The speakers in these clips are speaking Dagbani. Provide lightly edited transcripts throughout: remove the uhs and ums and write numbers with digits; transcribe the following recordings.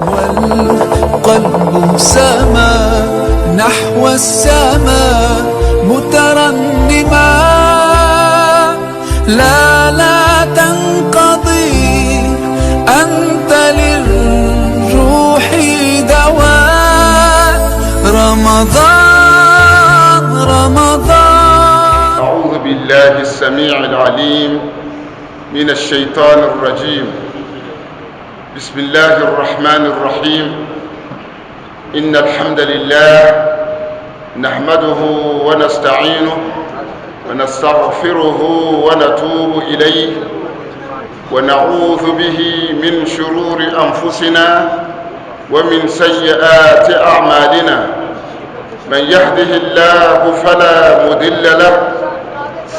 والقلب سما نحو السماء مترنما، لا لا تنقضي، أنت للروح دواء. رمضان رمضان. أعوذ بالله السميع العليم من الشيطان الرجيم. بسم الله الرحمن الرحيم. إن الحمد لله نحمده ونستعينه ونستغفره ونتوب إليه، ونعوذ به من شرور أنفسنا ومن سيئات أعمالنا. من يهده الله فلا مضل له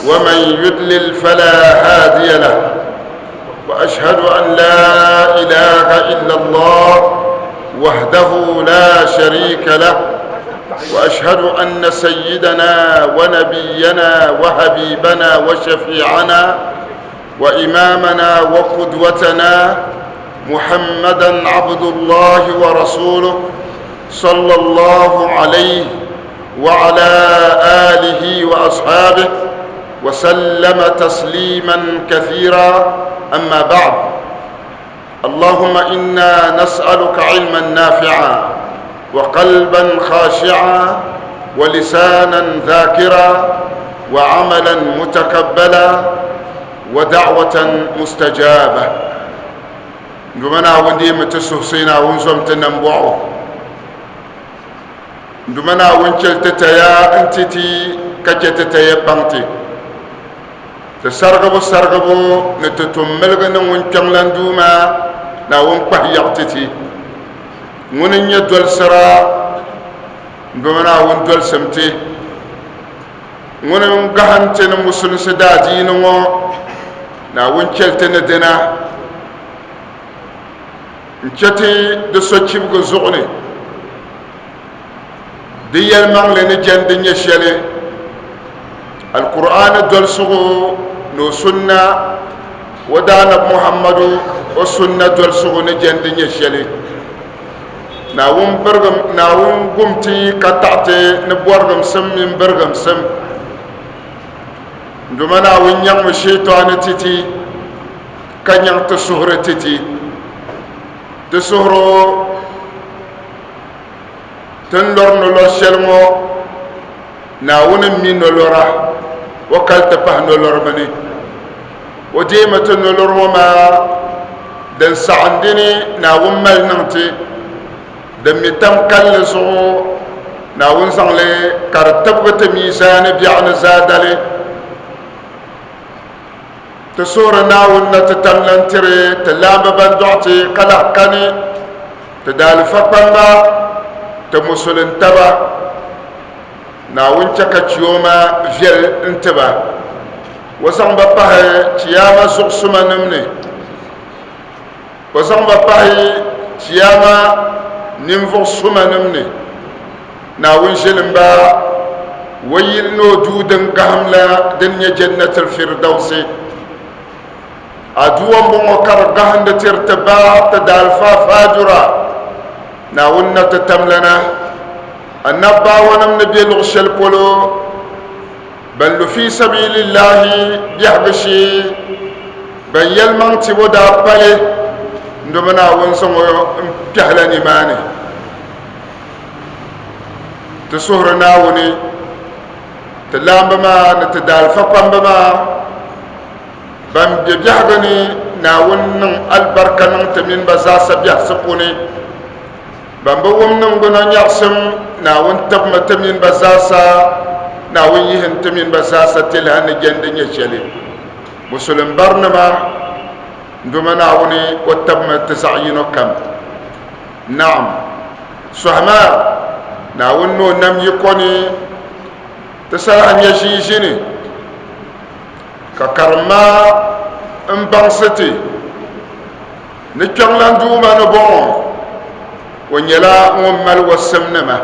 ومن يضلل فلا هادي له، وأشهد أن لا إله إلا الله وحده لا شريك له، وأشهد أن سيدنا ونبينا وحبيبنا وشفيعنا وإمامنا وقدوتنا محمدا عبد الله ورسوله صلى الله عليه وعلى آله وأصحابه وسلم تسليما كثيرا. أما بعد، اللهم إنا نسألك علما نافعا وقلبا خاشعا ولسانا ذاكرا وعملا متقبلا ودعوة مستجابة. Duuma Naawuni deemi ti suhusee, Naawuni zom ti nambɔɣu. Duuma Naawuni chɛli ti taya n-ti ti ka chɛ ti taya paŋ ti. Ti sarigibu sarigibu ni ti tum miligi ni ŋun kpiɔŋlan Duuma Naawuni kpahi yaɣi ti ti. Ŋuni n-nyɛ dolisira, Duuma Naawuni dolisim ti. Ŋuni n-gahim ti ni musulinsi daadiini ŋɔ, Naawuni chɛli ti ni dina n-chɛ ti di sochibigi zuɣu ni di yɛlimaŋli ni jɛndi nyɛ shɛli, Alkur'aani dolisigu ni o sunna, o Daanabi Muhammadu o sunna dolisigu ni jɛndi nyɛ shɛli. Naawuni birigim, Naawuni gum ti ka taɣi ti ni bɔrigimsim mini birigimsim. Duuma Naawuni nyaŋmi shiitoani ti ti, ka nyaŋ ti suhuri ti ti. Ti suhiri o ti ni lɔri nolɔr shɛli ŋɔ, Naawuni m-mi nolɔra, o kali ti pahi nolɔriba ni. O deemi ti nolɔri ŋɔ maa din saɣindi ni Naawuni mali niŋ ti, din mi tam kalinli zuɣu, Naawuni zaŋ li ka di tibigi ti miizaani biɛɣu ni zaadali. Ti suhiri Naawuni na ti tam lan tiri ti laamba ban dɔɣi ti ka lahi kani, ti daalifa kpamba, ti musulintaba. Naawuni chɛ ka Chiyooma viɛl n-ti ba. O zaŋ ba pahi Chiyaama zuɣusumanim ni. O zaŋ ba pahi Chiyaama ninvuɣ sumanim ni. Naawuni ʒilim ba o yili ni o duu din gahim la din nyɛ Jannatul Firdausi. Aduwa m-bɔŋɔ ka di gahindi tiri ti ba ti daalifa faajura. Naawuni na ti tamlana Annabbaawanim ni be luɣ shɛli polo, ban lu fii sabiilillaahi biɛhigu shee, ban yɛlimaŋ tibo daa pali n-domi Naawuni zaŋ o n-kpɛhila nimaani. Ti suhiri Naawuni ti laamba maa ni ti daalifa kpamba maa ban be biɛhigu ni, Naawuni niŋ alibarika niŋ ti mini ba zaasa biɛhisi puuni. Ban bi wum niŋgbuna nyaɣisim, Naawuni tibimi ti mini ba zaasa, Naawuni yihim ti mini ba zaasa tiliha ni jɛndi nyɛ shɛli. Musulim barinima, Duuma Naawuni o tibimi ti zaɣ yino kam. Naam, sɔhima Naawuni ni o nam yiko ni ti salahi nyɛ ʒiiʒini, ka karimma m-baŋsi ti. Ni Kpiɔŋlan Duuma ni bɔŋɔ, o nyɛla ŋun mali o simnima,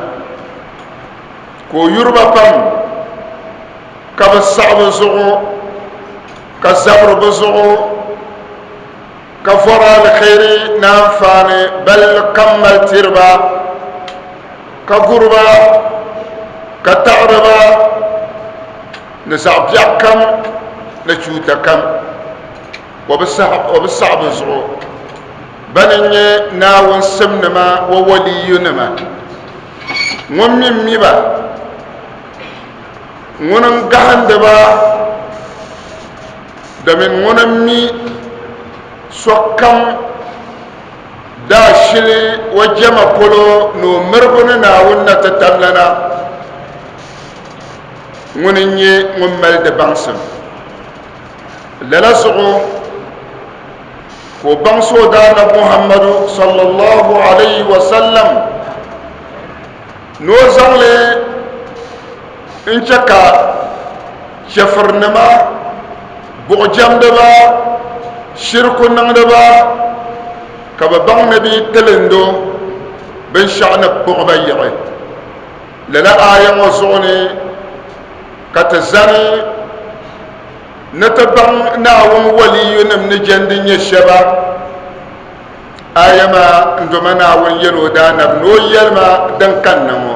ka o yuri ba pam, ka bi saɣi bɛ zuɣu, ka zabiri bɛ zuɣu, ka vɔri alkhairi ni anfaani balli kam mali tiri ba, ka guri ba, ka taɣiri ba ni zaɣ biɛɣu kam ni chuuta kam. O bi saɣi bɛ zuɣu. Bana n-nyɛ Naawuni simnima wa waliyunima. Ŋun mi m-mi ba, ŋuni n-gahindi ba, domin ŋuni m-mi sokam daashili o jɛma polo ni o miribu ni Naawuni na ti tamlana, ŋuni n-nyɛ ŋun mali di baŋsim. Lala zuɣu ka o baŋsi o daanabi Muhammadu sallallahu alayhi wa sallam ni o zaŋ li n-chɛ ka chɛfirinima, buɣujɛmdiba, shiriku niŋdiba ka bɛ baŋ ni bɛ yi tilindi o binshɛɣu ni kpuɣi ba yiɣi. Lala aaya ŋɔ zuɣu ni ka ti zani ni ti baŋ Naawuni waliyunim ni jɛndi nyɛ shɛba. Aaya maa n-doma Naawuni yɛl o daanabi ni o yɛli ma din kanna ŋɔ.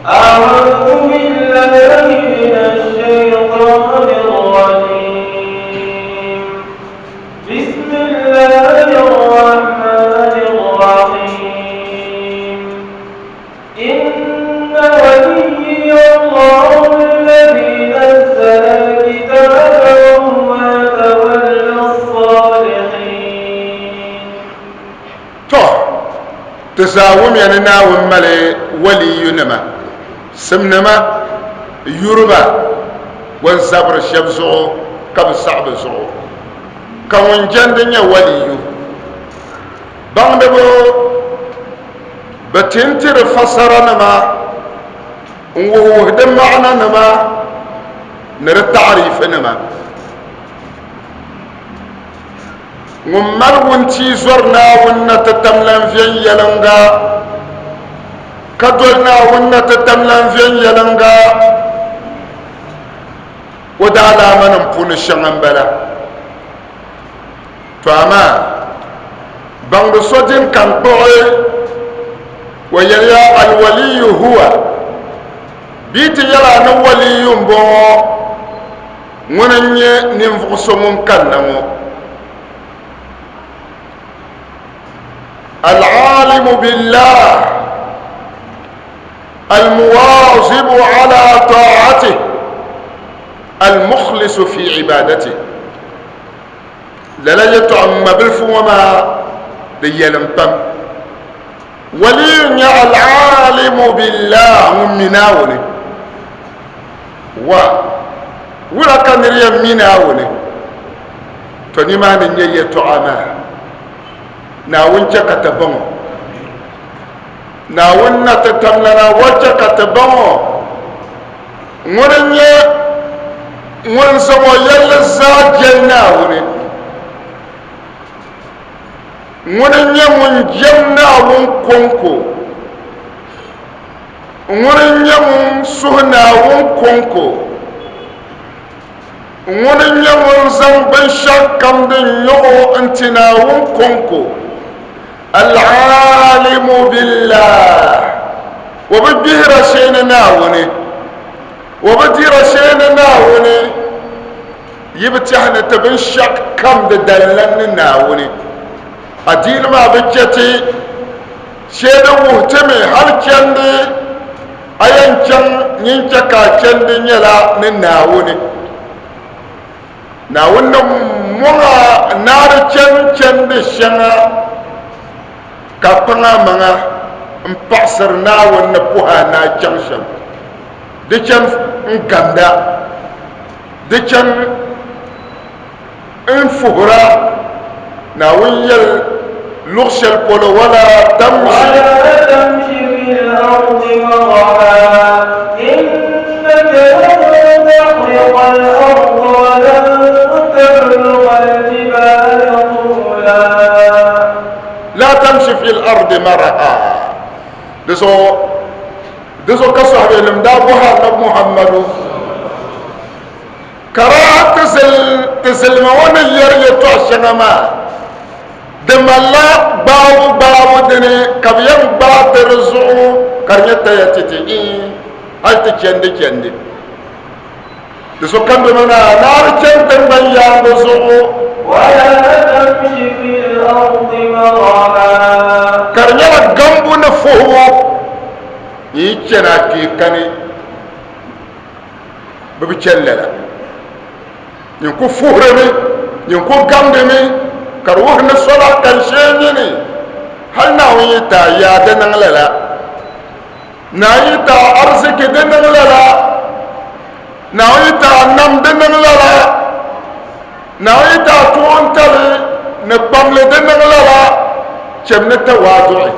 أعوذ بالله من الشيطان الرجيم بسم الله الرحمن الرحيم إن وليي الله الذي نزل الكتاب وهو يتولى الصالحين. To, ti zaa wumya ni Naawuni mali waliyunima, simnima, yuriba, o ni zabiri shɛb zuɣu ka bi saɣi bɛ zuɣu, ka ŋun jɛndi nyɛ waliyu. Baŋdiba Bɛ ti n-ti di fasaranima n-wuhiwuhi di maɣinanima ni di taɣiriifinima. Ŋun mali wuntia zɔri Naawuni na ti tamlan viɛnyɛliŋga, ka doli Naawuni na ti tamlan viɛnyɛliŋga, o daalaamanim puuni shɛŋa m-bala. To amaa baŋdi so din ka n-kpuɣi o yɛliya, Alwaliyu huwa, bɛ ti yɛl a ni waliyu m-bɔŋɔ, ŋuni n-nyɛ ninvuɣ so ŋun kanna ŋɔ. Al-alimu billah, al-muwazibu ala ta'atih, al-mukhlisu fi ibadatih. Lala yɛtɔɣa ŋmabilifu ŋɔ maa di yɛlim pam. Waliyu n-nyɛ al-alimu billah, ŋun mi Naawuni. Wa, wula ka nir yɛn mi Naawuni? Tɔ nimaani n-nyɛ yɛtɔɣa maa. Naawuni chɛ ka ti baŋ o. Naawuni na ti tamlana wa chɛ ka ti baŋ o. Ŋuni n-nyɛ ŋun zaŋ o yɛlli zaa jɛli Naawuni. Ŋuni n-nyɛ ŋun jɛm Naawuni kɔŋko. Ŋuni n-nyɛ ŋun suhi Naawuni kɔŋko. Ŋuni n-nyɛ ŋun zaŋ binshɛɣukam din nyɔɣ o n-ti Naawuni kɔŋko. Al-Alimu billah, o bi gbihira shee ni Naawuni, o bi dira shee ni Naawuni, yi bi tɛhi ni ti binshɛɣu kam di dalilan ni Naawuni. Adiini maa bi chɛ ti shee di wuhi ti mi hali chɛndi a yɛn chaŋ nyin chɛ ka a chɛndi nyɛla ni Naawuni. Naawuni ni mɔŋ a naari chani chandi shɛŋa ka kpaŋ a maŋa m-paɣisiri Naawuni ni puhi a ni a chaŋ shɛm. Di chani n-gamda, di chani n-fuhira. Naawuni yɛli luɣ shɛli polo, Wala tamshi. Wala tamshi fil ardi maraha, innaka lan takhriqa al-arda wa lan tablugha al-jibala tula. La tamshi fil ardi maraha. Di zuɣu di zuɣu ka sɔhibenim daa bɔhi Anabi Muhammadu. Ka daa ti zilima ŋɔ ni yɛri yɛtɔɣ shɛŋa maa. Di malila gbaabu gbaabu dini ka bɛ yɛn gbaai ti di zuɣu ka di nyɛ taya titi ii hali ti chandi chandi. Di so kam bɛ mana ni a di chani tiŋgbani yaangi zuɣu. Ka di nyɛla gambu ni fuhibu n yi chani a kpee kani bɛ bi chani lala. Nyin ku fuhirimi, nyin ku gamdimi, ka di wuhi ni sola ka n shee nyini. Hal Naawuni yi ti a yaa di niŋ lala, Naawuni yi ti a ariziki di niŋ lala, Naawuni yi ti a nam di niŋ lala, Naawuni yi ti a toontali ni kpamli di niŋ lala, chɛm ni tawaaduɣi.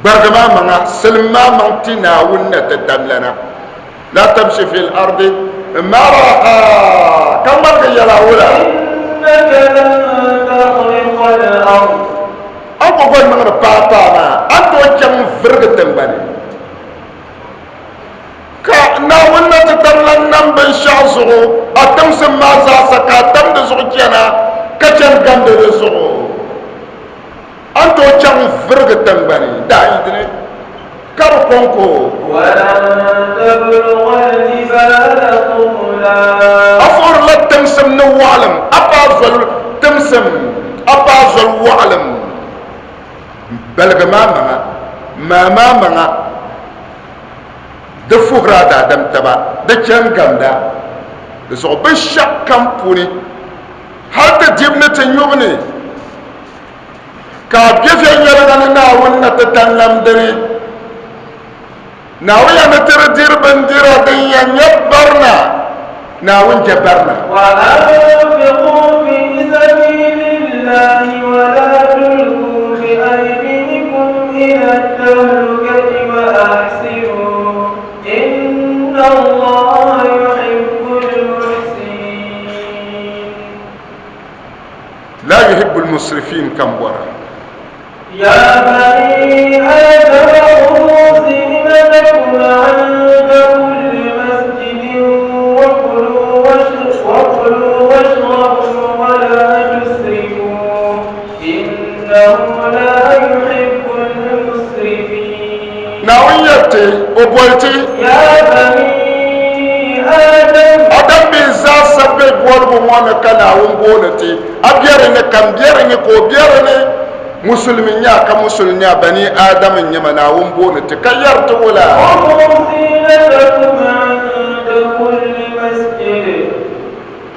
Gbarigim a maŋa, silim a maŋ ti Naawuni na ti tamlana. La tamshi fil ardi maraha ka ŋmaligi yɛla wula. Innaka lan takhriqa al-ard. A ni gba niŋdi paapaa maa, a ni tooi chaŋ n-virigi tiŋgbani. Ka Naawuni na ti tam lan nam binshɛɣu zuɣu, a timsim maa zaasa ka a tam di zuɣu chana, ka chani gamdi di zuɣu. A ni tooi chaŋ n-virigi tiŋgbani dahin dini ka di kɔŋko. A fuhirila timsim ni wɔɣilim, a paai zoli timsim, a paai zoli wɔɣilim. Baligim a maŋa, maam a maŋa, di fuhiri a daadam taba, di chani gamda. Di zuɣu binshɛɣukam puuni, hal ti dibu ni ti nyubu ni. Ka a be viɛnyɛliŋga ni Naawuni na ti ta nam dini. Naawuni ya ni ti di diri bindira din yɛn nyɛ barina, Naawuni je barina. وأنفقوا في سبيل الله ولا تلقوا بأيديكم إلى التهلكة وأحسنوا إن الله يحب المحسنين. La yuhibbu al-musrifin kan bɔra. Ya bani Adama khudhu zinatakum 'inda kulli masjidin wa kulu washrabu wa la tusrifu innahu la yuhibbu al-musrifin. Naawuni yɛriti o boli ti. Ya bani Adam. Adam bihi zaasa be boligu ŋɔ ni ka Naawuni booni ti. A biɛri ni ka m biɛri ni ka o biɛri ni. Musulimi n-nyɛ a ka musulimi n-nyɛ a, Bani Adam n-nyɛ ma, Naawuni booni ti ka yɛri ti wula?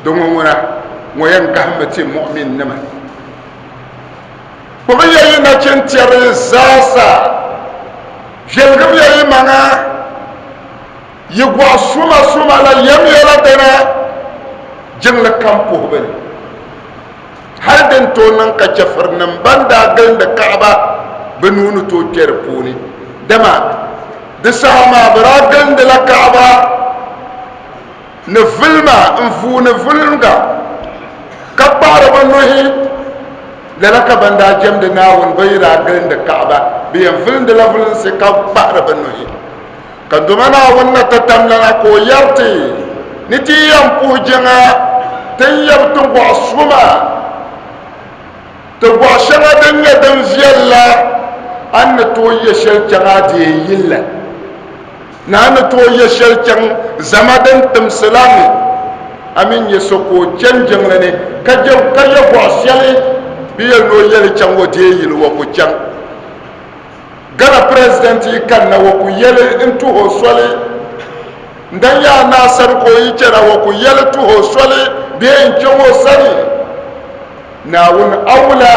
Di ŋɔ ŋuna, ŋɔ yɛn gahimmi ti mu'minnima. Kpuɣi ya yi nachintɛri zaasa, viɛlgim ya yi maŋa. Yi gɔɣ suma suma la yɛmiya la dina jiŋli kam puhibu ni. Hal din tooi niŋ ka chɛfirinim ban daa gilindi Kaɣaba bɛ nuu ni tooi kpe di puuni, dama di saha maa bɛ daa gilindila Kaɣaba ni vilima n-vuuni vuliŋga ka kpahiri bɛ nuhi. Lala ka ban daa jɛmdi Naawuni bɛ yi daa gilindi Kaɣaba, bɛ yɛn vilindila vulinsi ka kpahiri bɛ nuhi. Ka doma Naawuni na ti tamlana ka o yɛri ti ni ti yi yɛn puhi jiŋa, ti ni yɛbi ti gɔɣ suma, ti gɔɣ shɛŋa din nyɛ din viɛl la, a ni ni tooi ye shɛli chaŋ a deei yil la, ni a ni tooi ye shɛli chaŋ zama din timsi la ni. A mi nyɛ so ka o chani jiŋli ni ka ye gɔɣ shɛli bɛ yɛli ni o ye li chaŋ o deei yili o ku chaŋ. Ghana President yi kanna o ku yɛli n tuhi o soli, n dan yaa naa sani ka o yi chana o ku yɛli tuhi o soli bee n chaŋ o sani. Naawuni awula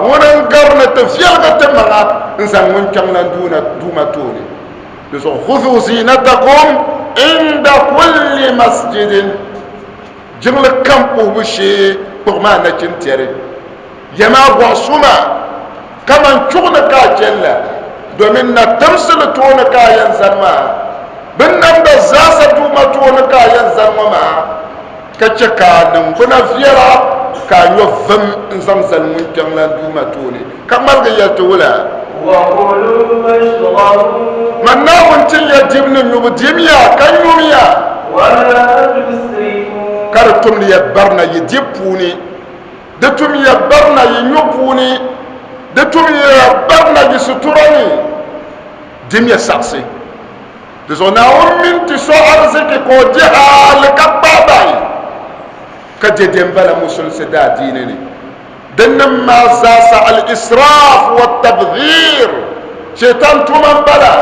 ŋuni n gari ni ti viɛligi ti maŋa n zaŋ ŋun kpiɔŋlan Duuma tooni. Di zuɣu khudhu zinatakum inda kulli masjidin, jiŋli kam puhibu shee kpuɣimi a nachintɛri. Yɛm a gɔɣ suma kaman chuɣu ni ka a chani la, domin na timsili tooni ka a yɛn zani maa, binnamda zaasa Duuma tooni ka a yɛn zani ŋɔ maa, ka chɛ ka a niŋgbuna viɛla ka a nyo vim n-zaŋ zali ŋun kpiɔŋlan Duuma tooni, ka ŋmaligi yɛli ti wula? Man Naawuni tin ya dibu ni nyubu, dimiya ka nyumiya, ka di tumdi ya barina yi dibu puuni. Di tumya barina yi nyu puuni, di tumya barina yi sutura ni, dimiya saɣisi. Di zuɣu Naawuni mini ti so ariziki ka o di hali ka kpahi bahi ka je din bala musulinsi daadiini ni. Dinnim maa zaasa al-israaf wa tabdhir, shaitan tuma m-bala.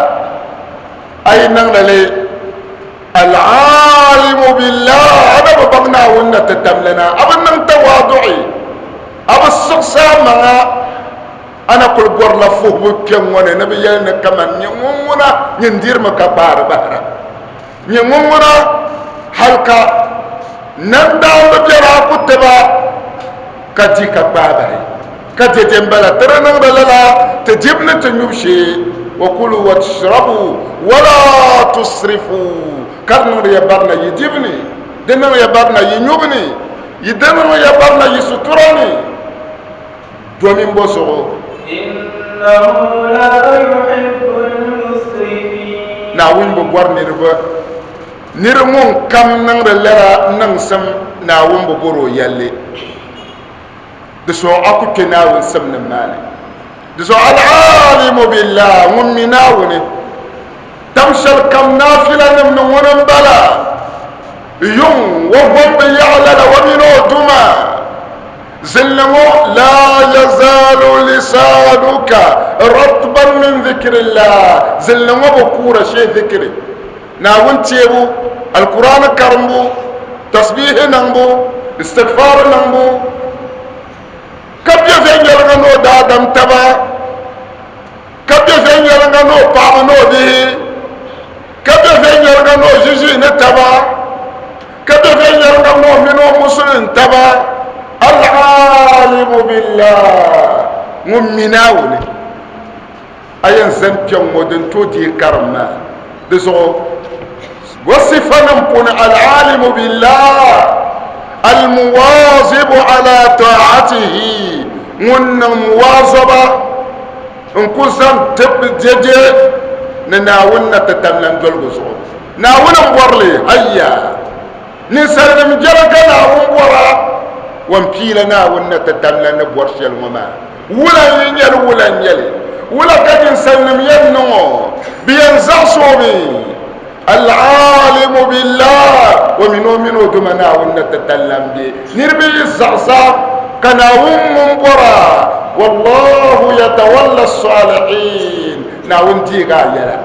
A yi niŋdi li al-aalimu billah, a na bi baŋ Naawuni na ti tamlana, a bi niŋ tawaadu'i, a bi siɣisi a maŋa, a na kuli bɔrila fuhibu kpe ŋɔ ni ni bɛ yɛli ni kaman nyɛ ŋun ŋuna nyin dirimi ka kpaari bahira, nyɛ ŋun ŋuna hal ka nandaamba biɛri a ku ti ba ka di ka kpaai bahi, ka dɛdɛ m-bala ti di niŋdi lala ti dibu ni ti nyubu shee, wa kulu washrabu wala tusrifu, ka di niŋdi ya barina yi dibu ni, di niŋ ya barina yi nyubu ni, yi di niŋ ya barina yi sutura ni. Domin bɔ zuɣu? Innahu la yuhibbul musrifin. Naawuni bi bɔri niriba. Nir ŋun kam niŋdi lala niŋsim, Naawuni bi bɔr o yɛlli. Di zuɣu a ku kpe Naawuni simnim maa ni. Di zuɣu Al-Alimu Billah, ŋun mi Naawuni tam shɛlikam naafilanim ni ŋuni m-bala. Yuŋ o gombi yaɣi lala o mini o duma. Zinli ŋɔ, laa yazaalu lisaanuka ratban min zikrillah, zinli ŋɔ bi kuura shee zikri, Naawuni teebu, Alkur'aani karimbu, tasbiihi niŋbu, istigfaari niŋbu, ka be viɛnyɛliŋga ni o daadam taba, ka be viɛnyɛliŋga ni o paɣaba ni o bihi, ka be viɛnyɛliŋga ni o ʒiʒiini taba, ka be viɛnyɛliŋga ni o mini o musulin taba. Al-alimu billah, ŋun mi Naawuni, a yɛn zani kpɛŋ ŋɔ din tooi deei karim maa. Di zuɣu o sifanim puuni al-alimu billah, al-muwazibu ala ta'atihi, ŋun niŋ muwazaba n ku zaŋ tib dɛdɛ ni Naawuni na ti tamlan doligu zuɣu. Naawuni m-bɔri li, ayya! Ninsalinim jɛra ka Naawuni bɔra, o ni piila Naawuni na ti tamlan ni bɔri shɛli ŋɔ maa. Wula n-yi nyɛ li, wula n-nyɛ li? Wula ka ninsalinim yɛn niŋ o? Bɛ yɛn zaɣis o mi? Al-alimu billah, o mini o mini o duma Naawuni na ti tallan be. Niriba yi zaɣisa ka Naawuni ŋun bɔra, wallahu yatawalla salihin, Naawuni deegi a yɛla.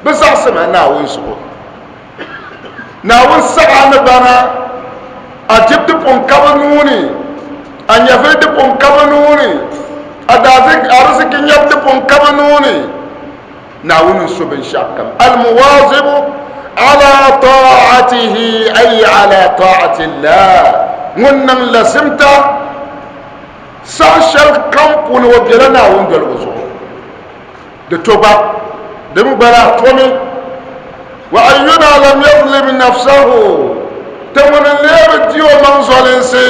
Bɛ zaɣisimi a Naawuni zuɣu. Naawuni saɣi a ni bana, a dibu di pun ka bɛ nuu ni, a nyɛvili di pun ka bɛ nuu ni, a ariziki nyabu di pun ka bɛ nuu ni. Naawuni n-su binshɛɣukam. Al-muwazibu ala ta'atihi ay ala ta'ati Allah. Ŋun niŋ lazimta saha shɛli kam puuni o bela Naawuni dolibu zuɣu. Di to gba, di mi gba lahi tomi. Wa ayyuna lam yazlim nafsahu, ti ŋuni n-lee bi di o maŋ zualinsi,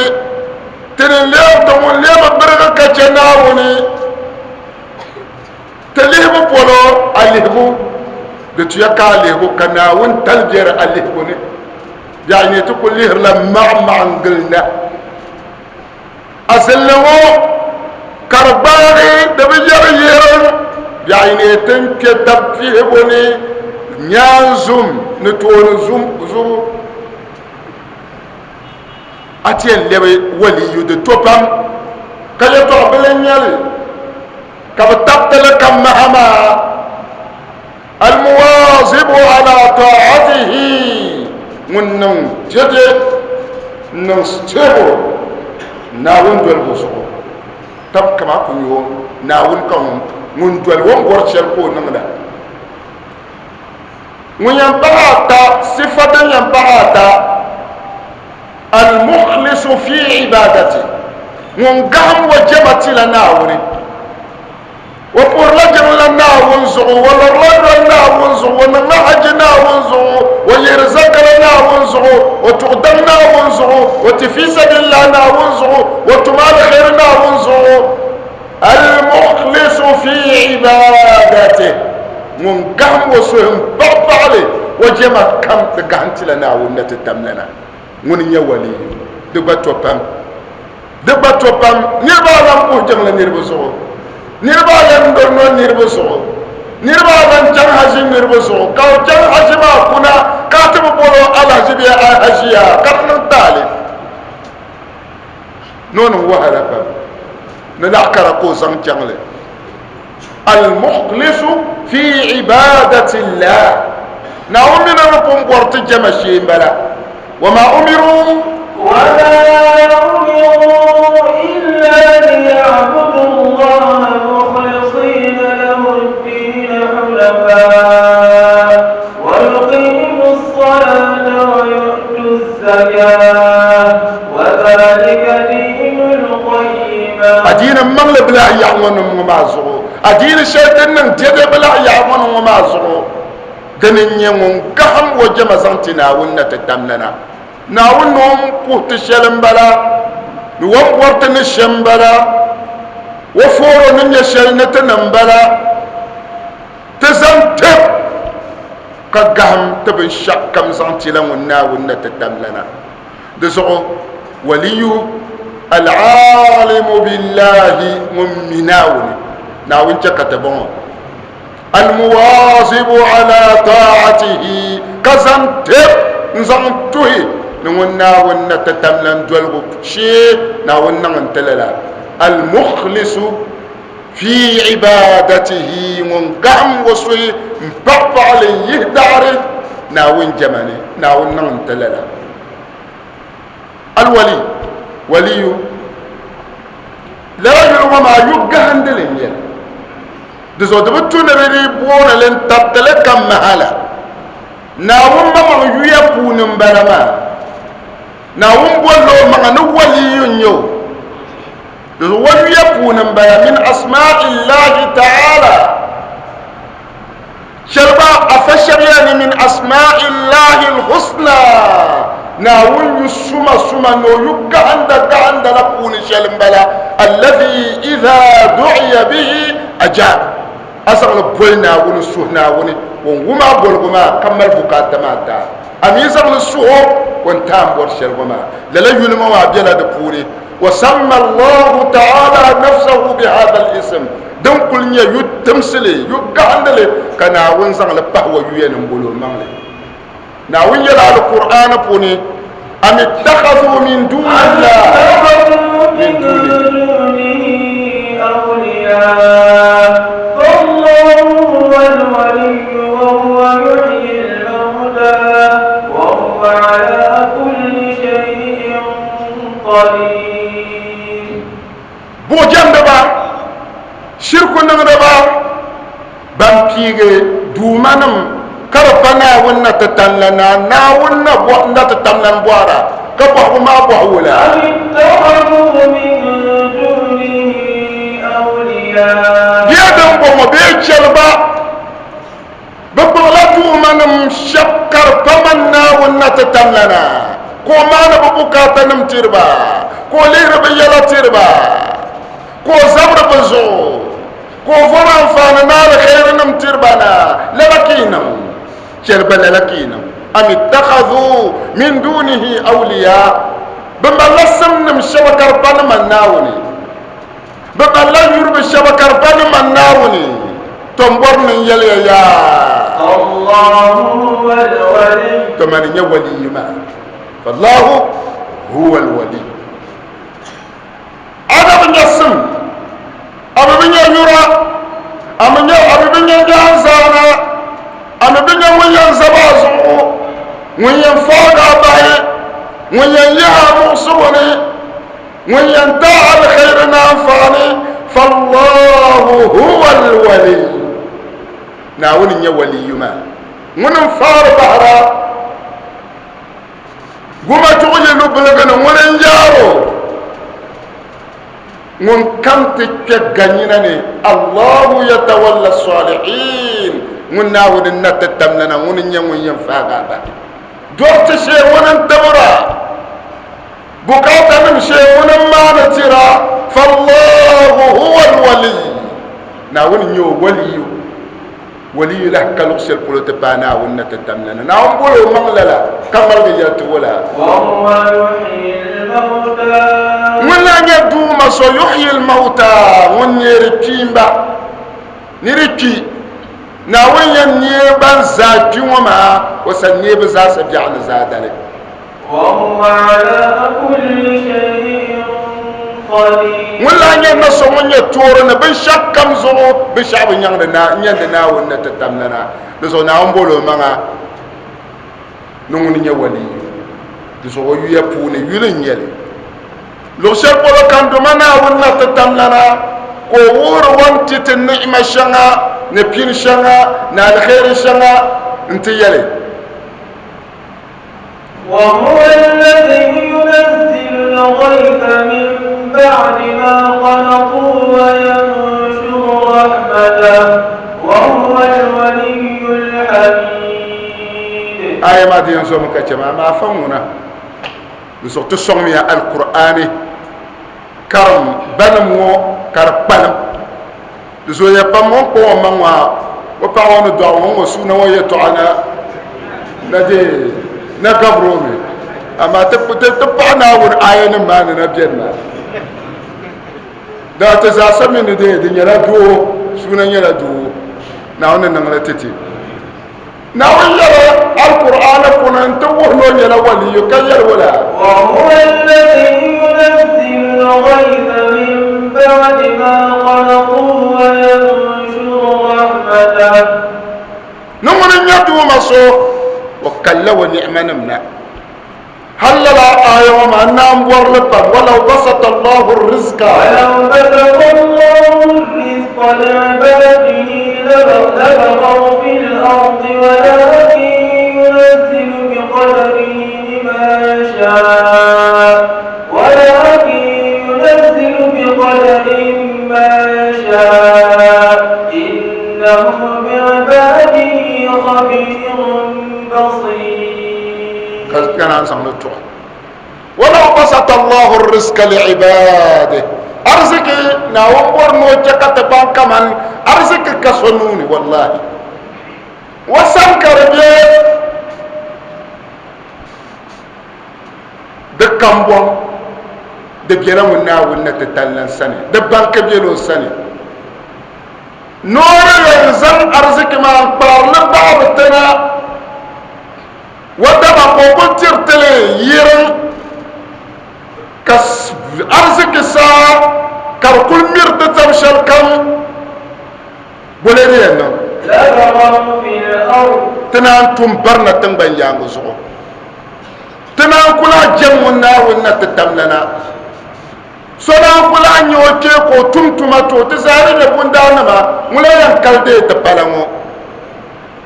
ti ni lee, ti ŋun lee bi birigi ka chɛ Naawuni. Ti lihibu polo, a lihibu, di tuya ka a lihibu ka Naawuni tali biɛri a lihibu ni. Biɛɣu nyɛ ti kul lihirila maɣimaɣi n-gilinda. A zinli ŋɔ ka di gbaagi di bi yɛri yɛrim biɛɣu nyɛ ti ni kpe tab pihibu ni nyaanzum ni tooni zubu. A ti yɛn lɛbi waliyu di to pam ka yɛtɔɣ bili n-nyɛ li. Ka bɛ tabiti li ka maha maa, Al-muwazibu ala ta'atihi, ŋun niŋ dɛde n-niŋ stable Naawuni dolibu zuɣu, tab kama ku nya o, Naawuni ka ŋun ŋun doli o ni bɔri shɛli ka o niŋda. Ŋun yɛn pahi ata, sifa din yɛn pahi ata, Al-mukhlisu fi ibadati, ŋun gahim o jɛma tila Naawuni, o puhirila jiŋli Naawuni zuɣu, o lɔrila noli Naawuni zuɣu, o niŋla haji Naawuni zuɣu, o yihiri zakara Naawuni zuɣu, o tuɣi daŋ Naawuni zuɣu, o ti fi sabilillah Naawuni zuɣu, o tum alheri Naawuni zuɣu. Al-mukhlisu fi ibadati, ŋun gahim o suhu m-paɣipaɣi li o jɛma kam di gahim tila Naawuni na ti tamlana. Ŋuni n-nyɛ waliyu? Di gba to pam. Di gba to pam niriba a lan puhi jiŋli niriba zuɣu, niriba a lan doli noli niriba zuɣu, niriba a lan chaŋ haʒi niriba zuɣu, ka o chaŋ haʒi maa kuna ka a ti bi boli o alahaʒi bee a haʒiya ka di niŋ taali ni o niŋ wahala pam ni laɣ kara ka o zaŋ chaŋ li. Al-mukhlisu fi ibadati llah, Naawuni mi ni ni pun bɔri ti jɛma shee m-bala. Wama umiruu. Wama umiruu illa liya'budu Allaha mukhlisina lahu ad-dina hunafa'a wa yuqimu as-salata wa yu'tu az-zakata wa dhalika dinul qayyima. Adiini maŋli bi lahi yaɣi ŋɔ nim ŋɔ maa zuɣu. Adiini shɛli din niŋ dɛdɛ bi lahi yaɣi ŋɔ nim ŋɔ maa zuɣu. Dini n-nyɛ ŋun gahim o jɛma zaŋ ti Naawuni na ti tamlana. Naawuni ni o ni puhi ti shɛli m-bala, ni o ni bɔri ti ni shɛm m-bala, o fooro ni nyɛ shɛli ni ti ni m-bala. Ti zaŋ tib ka gahim ti binshɛɣukam zaŋ tila ŋun Naawuni na ti tamlana. Di zuɣu waliyu al-aalimu billahi ŋun mi Naawuni, Naawuni chɛ ka ti bɔŋɔ. Al-muwazibu ala taatihi ka zaŋ tib n-zaŋ tuhi ni ŋun Naawuni na ti tamlan doligu shee Naawuni niŋ n-ti lala. Al-mukhlisu fi ibadatihi ŋun gahim o suhi m-paɣipaɣi li n-yihi daɣiri Naawuni jɛma ni Naawuni niŋ n-ti lala. Al-wali, waliyu, lala yuli ŋɔ maa yu gahindili n-nyɛ li. Di zuɣu di bi tu ni di dii booni li n-tariti li ka maha la. Naawuni maŋmaŋ yuya puuni m-bala maa. Naawuni bolila o maŋa ni waliyu n-nyɛ o. Di zuɣu o yuya puuni m-bala, min asma'illahi ta'ala. Shɛli gba afa shɛba yɛla ni min asma'illahi al-husna, Naawuni yu suma suma ni o yu gahinda gahinda la puuni shɛli m-bala, allazi idha du'iya bihi ajab, a zaŋ li boli Naawuni suhi Naawuni, o ni wum a boligu maa ka mali bukaata maa ti a, a mi zaŋ li suhi o, o ni ti a ni bɔri shɛli ŋɔ maa. Lala yuli ŋɔ maa bela di puuni. Wa samma Allahu ta'ala nafsahu bi hadha al-ism, din kuli nyɛ yu timsili, yu gahindili ka Naawuni zaŋ li pahi o yuya ni m-boli o maŋli. Naawuni yɛli Alkur'aani puuni, Am ittakhadhu min dunillah min dunihi awliya fallahu huwa al-waliyyu wa huwa yuhyi al-mawta wa huwa ala kulli shay'in qadir. Buɣujɛmdiba, shirku niŋdiba, ban piigi duumanim ka di pa Naawuni na ti tam la na, Naawuni na na ti tam lan bɔhira, ka bɔhigu maa bɔhi wula? Am ittakhadhu min dunihi awliya. Bia din bɔŋɔ bee chɛli ba, bɛ kpuɣila duumanim shɛb ka di pa man Naawuni na ti tam la na, ka o maani bɛ bukaatanim tiri ba, ka o lihiri bɛ yɛla tiri ba, ka o zabiri bɛ zuɣu. Ka o vɔri anfaani ni aliherinim tiri ba na, lala ka yi niŋ? Chɛli ba lala ka yi niŋ. Am ittakhadhu min dunihi awliya, bɛ malila simnim shɛba ka di pa ni man Naawuni, bɛ malila yuriba shɛba ka di pa ni man Naawuni, tɔ m-bɔri ni n yɛli ya yaa. Allahu huwa al-waliy. Tɔ mani n-nyɛ waliyu maa. Fallahu huwa al-waliy. A na bi nya sim, a mi bi nya yura, a mi nya, a mi bi nya nyaanzaana, a mi bi nya ŋun yɛn zab a zuɣu, ŋun yɛn faag a bahi, ŋun yɛn yihi a muɣisigu ni, ŋun yɛn ti a aliheri ni anfaani. Fallahu huwa alwaliy. Naawuni n-nyɛ waliyu maa, ŋuni n-faari bahira. Goma chuɣu yi lu biligi ni ŋuni n-yaar o? Ŋun kam ti kpe ganyina ni, Allahu yatawalla salihin, ŋun Naawuni na ti tamlana ŋuni n-nyɛ ŋun yɛn faagi a bahi. Dɔriti shee ŋuni n-tibira, bukaatanim shee ŋuni m-maani tira, fallahu huwa alwaliy, Naawuni n-nyɛ o waliyu. Waliyu lahi ka luɣ shɛli polo ti paai Naawuni na ti tamla ni. Naawuni bol o maŋ lala, ka ŋmaligi yɛli ti o la. Wa huwa yuhyi. الموتى. Ŋun la nyɛ Duuma so, yuhyi l-mauta, ŋun neeri kpiimba ni di kpi. Naawuni yɛn neei ban zaa kpi ŋɔ maa, o sa neei bɛ zaasa biɛɣu ni zaadali. وهو على كل شيء قدير. Ŋun lahi nyɛ na so ŋun nyɛ toori ni binshɛɣu kam zuɣu, binshɛɣu bi nyaŋdi na, n-nyɛndi Naawuni ni ti tamla na. Di zuɣu Naawuni boli o maŋa ni ŋuni nyɛ waliyu. Di zuɣu o yuya puuni yuli n-nyɛ li. Luɣ shɛli polo ka n Duuma Naawuni na ti tamla na, ka o wuhiri o ni ti ti ni'ima shɛŋa ni pini shɛŋa ni aliheri shɛŋa nti yɛli. وهو الذي ينزل الغيث من بعد ما قنطوا وينشر رحمته وهو الولي الحميد. Aya maa di yɛn zomi ka chɛ maa, amaa fa ŋuna di zuɣu ti sɔŋmiya Alkur'aani karim banim ŋɔ ka di kpalim. Di zooya pam o ni kpuɣ o maŋ maa, o paɣ o ni dɔɣi o ŋɔ suuna ŋɔ yɛtɔɣa na na dee na gabiri o mi, amaa ti ti paɣi Naawuni aayanim maa ni na beni maa. Dama ti zaasa mi ni dee di nyɛla doo, suuna nyɛla doo, Naawuni ni niŋ li ti ti. Naawuni yɛli Alkur'aani puuni n-ti wuhi ni o nyɛla waliyu ka yɛli wula? وهو الذي ينزل الغيث من بعد ما قنطوا وينشر رحمته. Ni ŋuni n-nyɛ Duuma so o kalla o ni'manim na. Hal lala aaya ŋɔ maa n naan bɔri li pam, Walaw basata Allahu rizqa. ولو بسط الله الرزق لعباده لبغوا في الأرض ولكن ينزل بقدر ما يشاء ولكن ينزل بقدر ما يشاء إنه بعباده خبير بصير. Ka ka naan zaŋ li tuɣi. Walaw basata Allahu rizqa liibadih, ariziki Naawuni bɔri ni o chɛ ka ti baŋ kaman ariziki ka so nuu ni, wallahi o sani ka di be di kambɔŋ, di bela ŋun Naawuni ni ti tali lan sani, di banki bela o sani. Ni o ni yɛn zaŋ ariziki maa n-kpaari li baɣi bi tiŋa. O daba ka o kul tiriti li yiriŋ, ka ariziki saa ka di kul miri ti tab shɛlikam bole di yɛn niŋ. Ti naan tum barina tiŋgbani yaaŋa zuɣu. Ti naan ku lahi jɛm ŋun Naawuni na ti tamlana. So naan ku lahi nya o kpee ka o tum tuma ti o. Ti zaa ni nyɛ bundaannima, ŋuna yɛn kali deei ti pala ŋɔ.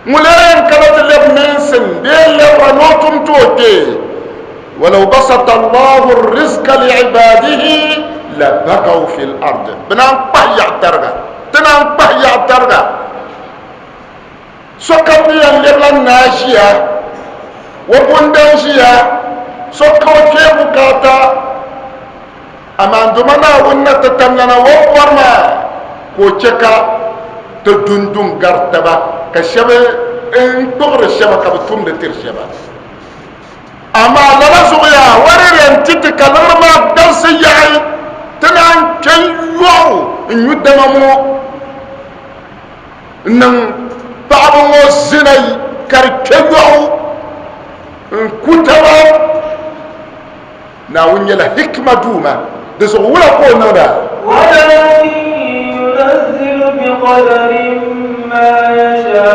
Ŋuna yɛn kana ti lɛbi ninsim bee lɛbira ni o tum ti o kpee. Walaw basata Allahu rizqa liibadihi labagaw fi l-ard. Bɛ naan kpahi yaɣi tariga, ti naan kpahi yaɣi tariga. Sokam ni yɛn lɛbila naa ʒiya, o bundan ʒiya, so ka o kpee bukaata. Amaa dama Naawuni na ti tamlana o bɔri maa ka o chɛ ka ti dundun gari taba, ka shɛba n-kpuɣiri shɛba ka bɛ tumdi tiri shɛba. Amaa lala zuɣu yaa, waririya n-ti ti ka liɣiri maa galisi yaɣi, ti naan kpe n-yɔɣu n-nyu dama ŋɔ n-niŋ paɣiba ŋɔ zina ka di kpe yɔɣu n-ku taba. Naawuni nyɛla hikima Duuma, di zuɣu wula ka o niŋda? Walakin yunazzilu biqadarin ma yasha.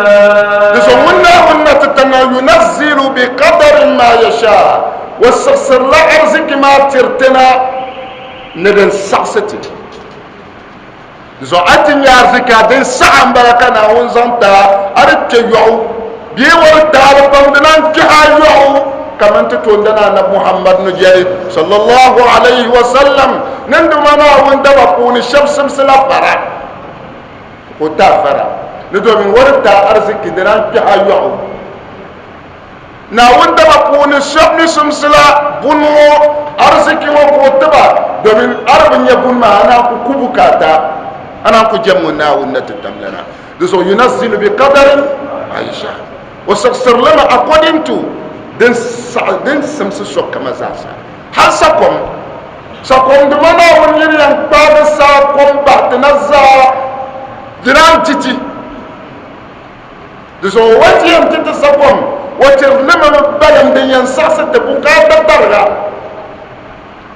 Di zuɣu ŋun Naawuni na ti tiŋa yunazzilu biqadarin ma yasha, o siɣisirila ariziki maa tiri ti na ni din saɣisi ti. Di zuɣu a ti nya ariziki a din saɣa m-bala ka Naawuni zaŋ ti a, a di kpe yɔɣu bee o di taali pam di naan kpɛhi a yɔɣu kaman ti toondana Anabi Muhammad ni yɛli, Sallallahu alayhi wa sallam, Ninduma Naawuni daba puuni shɛba simsi la fara, ka o ti a fara ni domin o di ti a ariziki di naan kpɛhi a yɔɣu. Naawuni daba puuni shɛba mi simsi la buni ŋɔ ariziki ŋɔ ka o ti ba, domin a di bi nya buni maa a naan ku ku bukaata, a naan ku jɛm ŋun Naawuni na ti tamlana. Di zuɣu yunazzilu bi qadarin ma yasha, o siɣisiri li mi according to din saɣi din simsi sokama zaasa. Hali sakom, sakom duma Naawuni nini yɛn kpaagi saa kom bahi ti na zaa di naan ti ti. Di zuɣu o ti yɛn ti ti sakom, o tiri li mi balim din yɛn saɣisi ti bukaata tariga.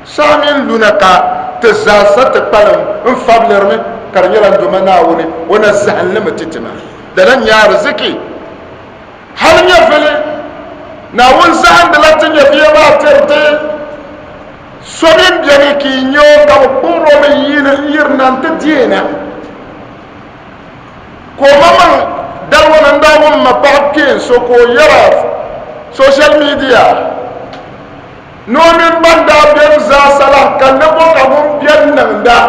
Saa mini luna ka ti zaa sa ti kpalim n-fabilirimi ka di nyɛla n Duuma Naawuni o na zahim li mi ti ti ma. Lala n-nyɛ ariziki. Hal nyɛvili, Naawuni zahindila ti nyɛviya maa tiri ti. So mi m-beni ka yi nya o ka bɛ kpuɣir o mi yirina nti deei na. Ka o maŋmaŋ dali ŋɔ ni n-daa wum ma paɣ kpeen so ka o yɛra social media ni o mini ban daa beni zaasa la ka ni bo ka ŋun beni niŋda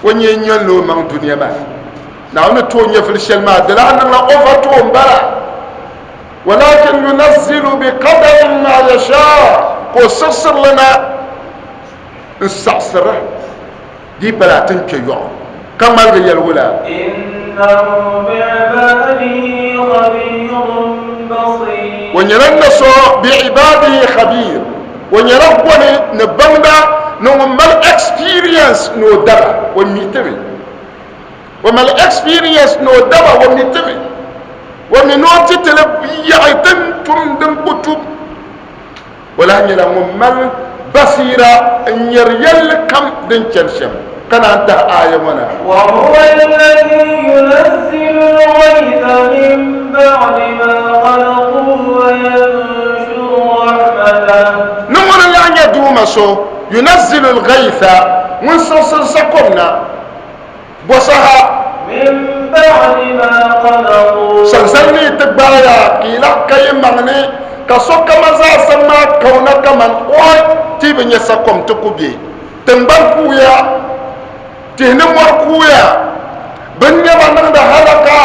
o nyɛ n-nyɛli o maŋ dunia maa ni. Naawuni ni ti o nyɛvili shɛli maa di lahi niŋla overtow m-bala. Walakin yunazzilu biqadarin ma yashaa, ka o siɣisiri li na n-saɣisira di yi pala a ti ni kpe yɔɣu ka ŋmaligi yɛli wula. Innahu bi'ibadihi khabirun basir. O nyɛla na so bi'ibadihi khabir, o nyɛla goni ni baŋda ni ŋun mali experience ni o daba, o mi ti mi. O mali experience ni o daba, o mi ti mi. O mi ni o ti ti li yaɣi din tum din ku tum. O lahi nyɛla ŋun mali basiira n-nyari yɛlli kam din chani shɛm, ka naan tahi aaya ŋɔ na. Wa huwa alladhi yunazzilu al-ghaytha min ba'di ma qanatu wa yanshuru rahmatah. Ni ŋuni n-lahi nyɛ Duuma so, yunazzilu al-ghaytha, ŋun siɣisiri sakom na, Bɔ saha? Min ba'di ma qanatu. Sansani ni yi ti gbaaya ka yi lahi ka yi maŋ ni, ka sokama zaasa maa kauna kaman oi ti bi nya sakom ti ku be. Tiŋgbani kuuya, tihi ni mɔri kuuya, binnɛma niŋdi halaka,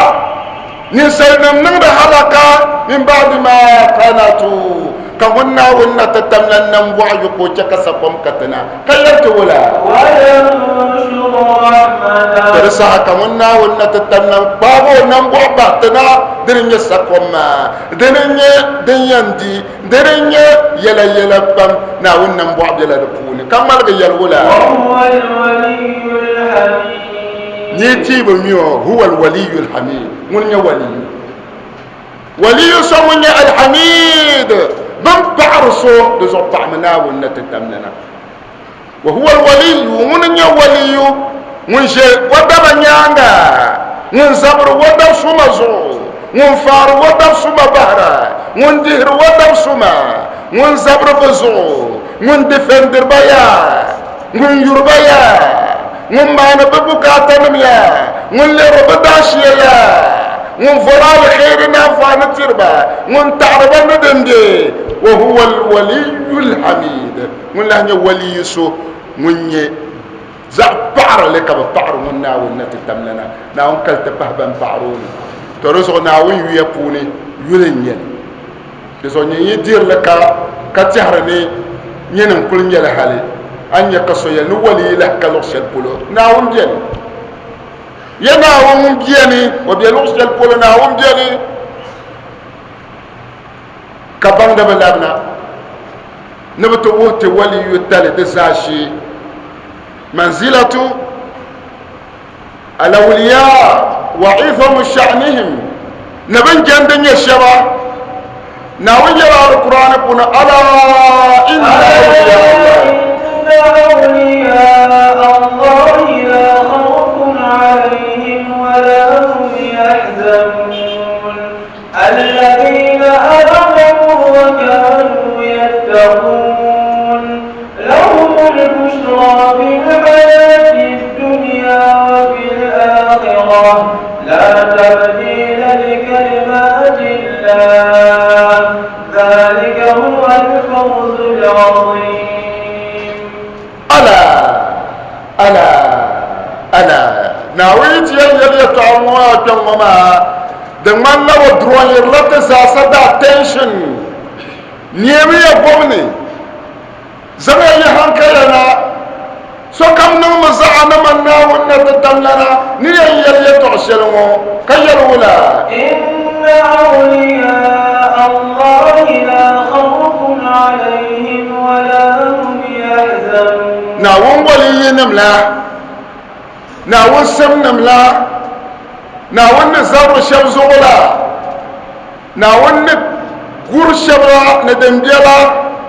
ninsalinim niŋdi halaka min ba'di ma qanatu, ka ŋun Naawuni na ti tamla nambɔɣu yi ka o chɛ ka sakom ka ti na. Ka yɛli ti wula? Ka di saha ka ŋun Naawuni na ti tam lan kpaag o nambɔɣu bahi ti na, dini n-nyɛ sakom maa, dini n-nyɛ din yɛn di, dini n-nyɛ yɛlayɛla pam, Naawuni nambɔɣu bela di puuni. Ka ŋmaligi yɛli wula? Ni yi ti bi mi o, huwa al-waliyyu al-hamid, ŋuni n-nyɛ waliyu. Waliyu so ŋun nyɛ Alhamid, bɛ ni paɣiri so di zuɣu paɣimi Naawuni ni ti tamlana. Wa huwa alwaliyu, ŋuni n-nyɛ waliyu ŋun ʒe o daba nyaaŋa, ŋun zabiri o dab suma zuɣu, ŋun faari o dab suma bahira, ŋun dihiri o dab suma, ŋun zabiri bɛ zuɣu, ŋun difɛndiri ba yaa, ŋun yuri ba yaa, ŋun maani bɛ bukaatanim yaa, ŋun lihiri bɛ daashiya yaa, ŋun vɔri aliheri ni anfaani tiri ba, ŋun taɣiri ba ni din be, wa huwa al-waliyyu al-hamid, ŋun lahi nyɛ waliyu so ŋun nyɛ zaɣ paɣirili ka bɛ paɣiri ŋun Naawuni na ti tamlana, Naawuni kali ti pahi ban paɣiri o ni. To di zuɣu Naawuni yuya puuni yuli n-nyɛ li. Di zuɣu nyin yi diri li ka ka tɛhiri ni nyini n-kul nyɛ li hali, a ni nya ka so yɛli ni wali yi lahi ka luɣ shɛli polo, Naawuni beni. Ya Naawuni ŋun beni, o be luɣ shɛli polo, Naawuni beni. Ka baŋdi bi labina ni bɛ ti wuhi ti waliyutali di zaashee, manzilatu alawliya wa idhamu sha'nihim, ni bɛ ni jɛndi nyɛ shɛba. Naawuni yɛla Alkur'aani puuni, Ala inna awliya Allah. Inna awliya Allahi la khawfun alayhim wa la hum yahzanun alladhina amanu wa kanu yattaqun lahumul bushra fil hayati dunya wa fil akhirah la tabdila li kalimati llah dhalika huwa al-fawzul azim. Ala ala ala Naawuni yi ti yɛn yɛli yɛtɔɣa ŋɔ a kpɛŋ ŋɔ maa di ŋmanila o durɔnyirila ti zaasa the attention neemiya gom ni zaŋya yi hankaya na sokam niŋmi zaɣa ni man Naawuni na ti tamlana ni yɛn yɛli yɛtɔɣ shɛli ŋɔ ka yɛli wula. Inna awliya Allahi la khawfun alayhim wa la. Naawuni waliyinim la, Naawuni simnim la, Naawuni ni zabiri shɛb zuɣu la, Naawuni ni guri shɛb la ni din biɛla,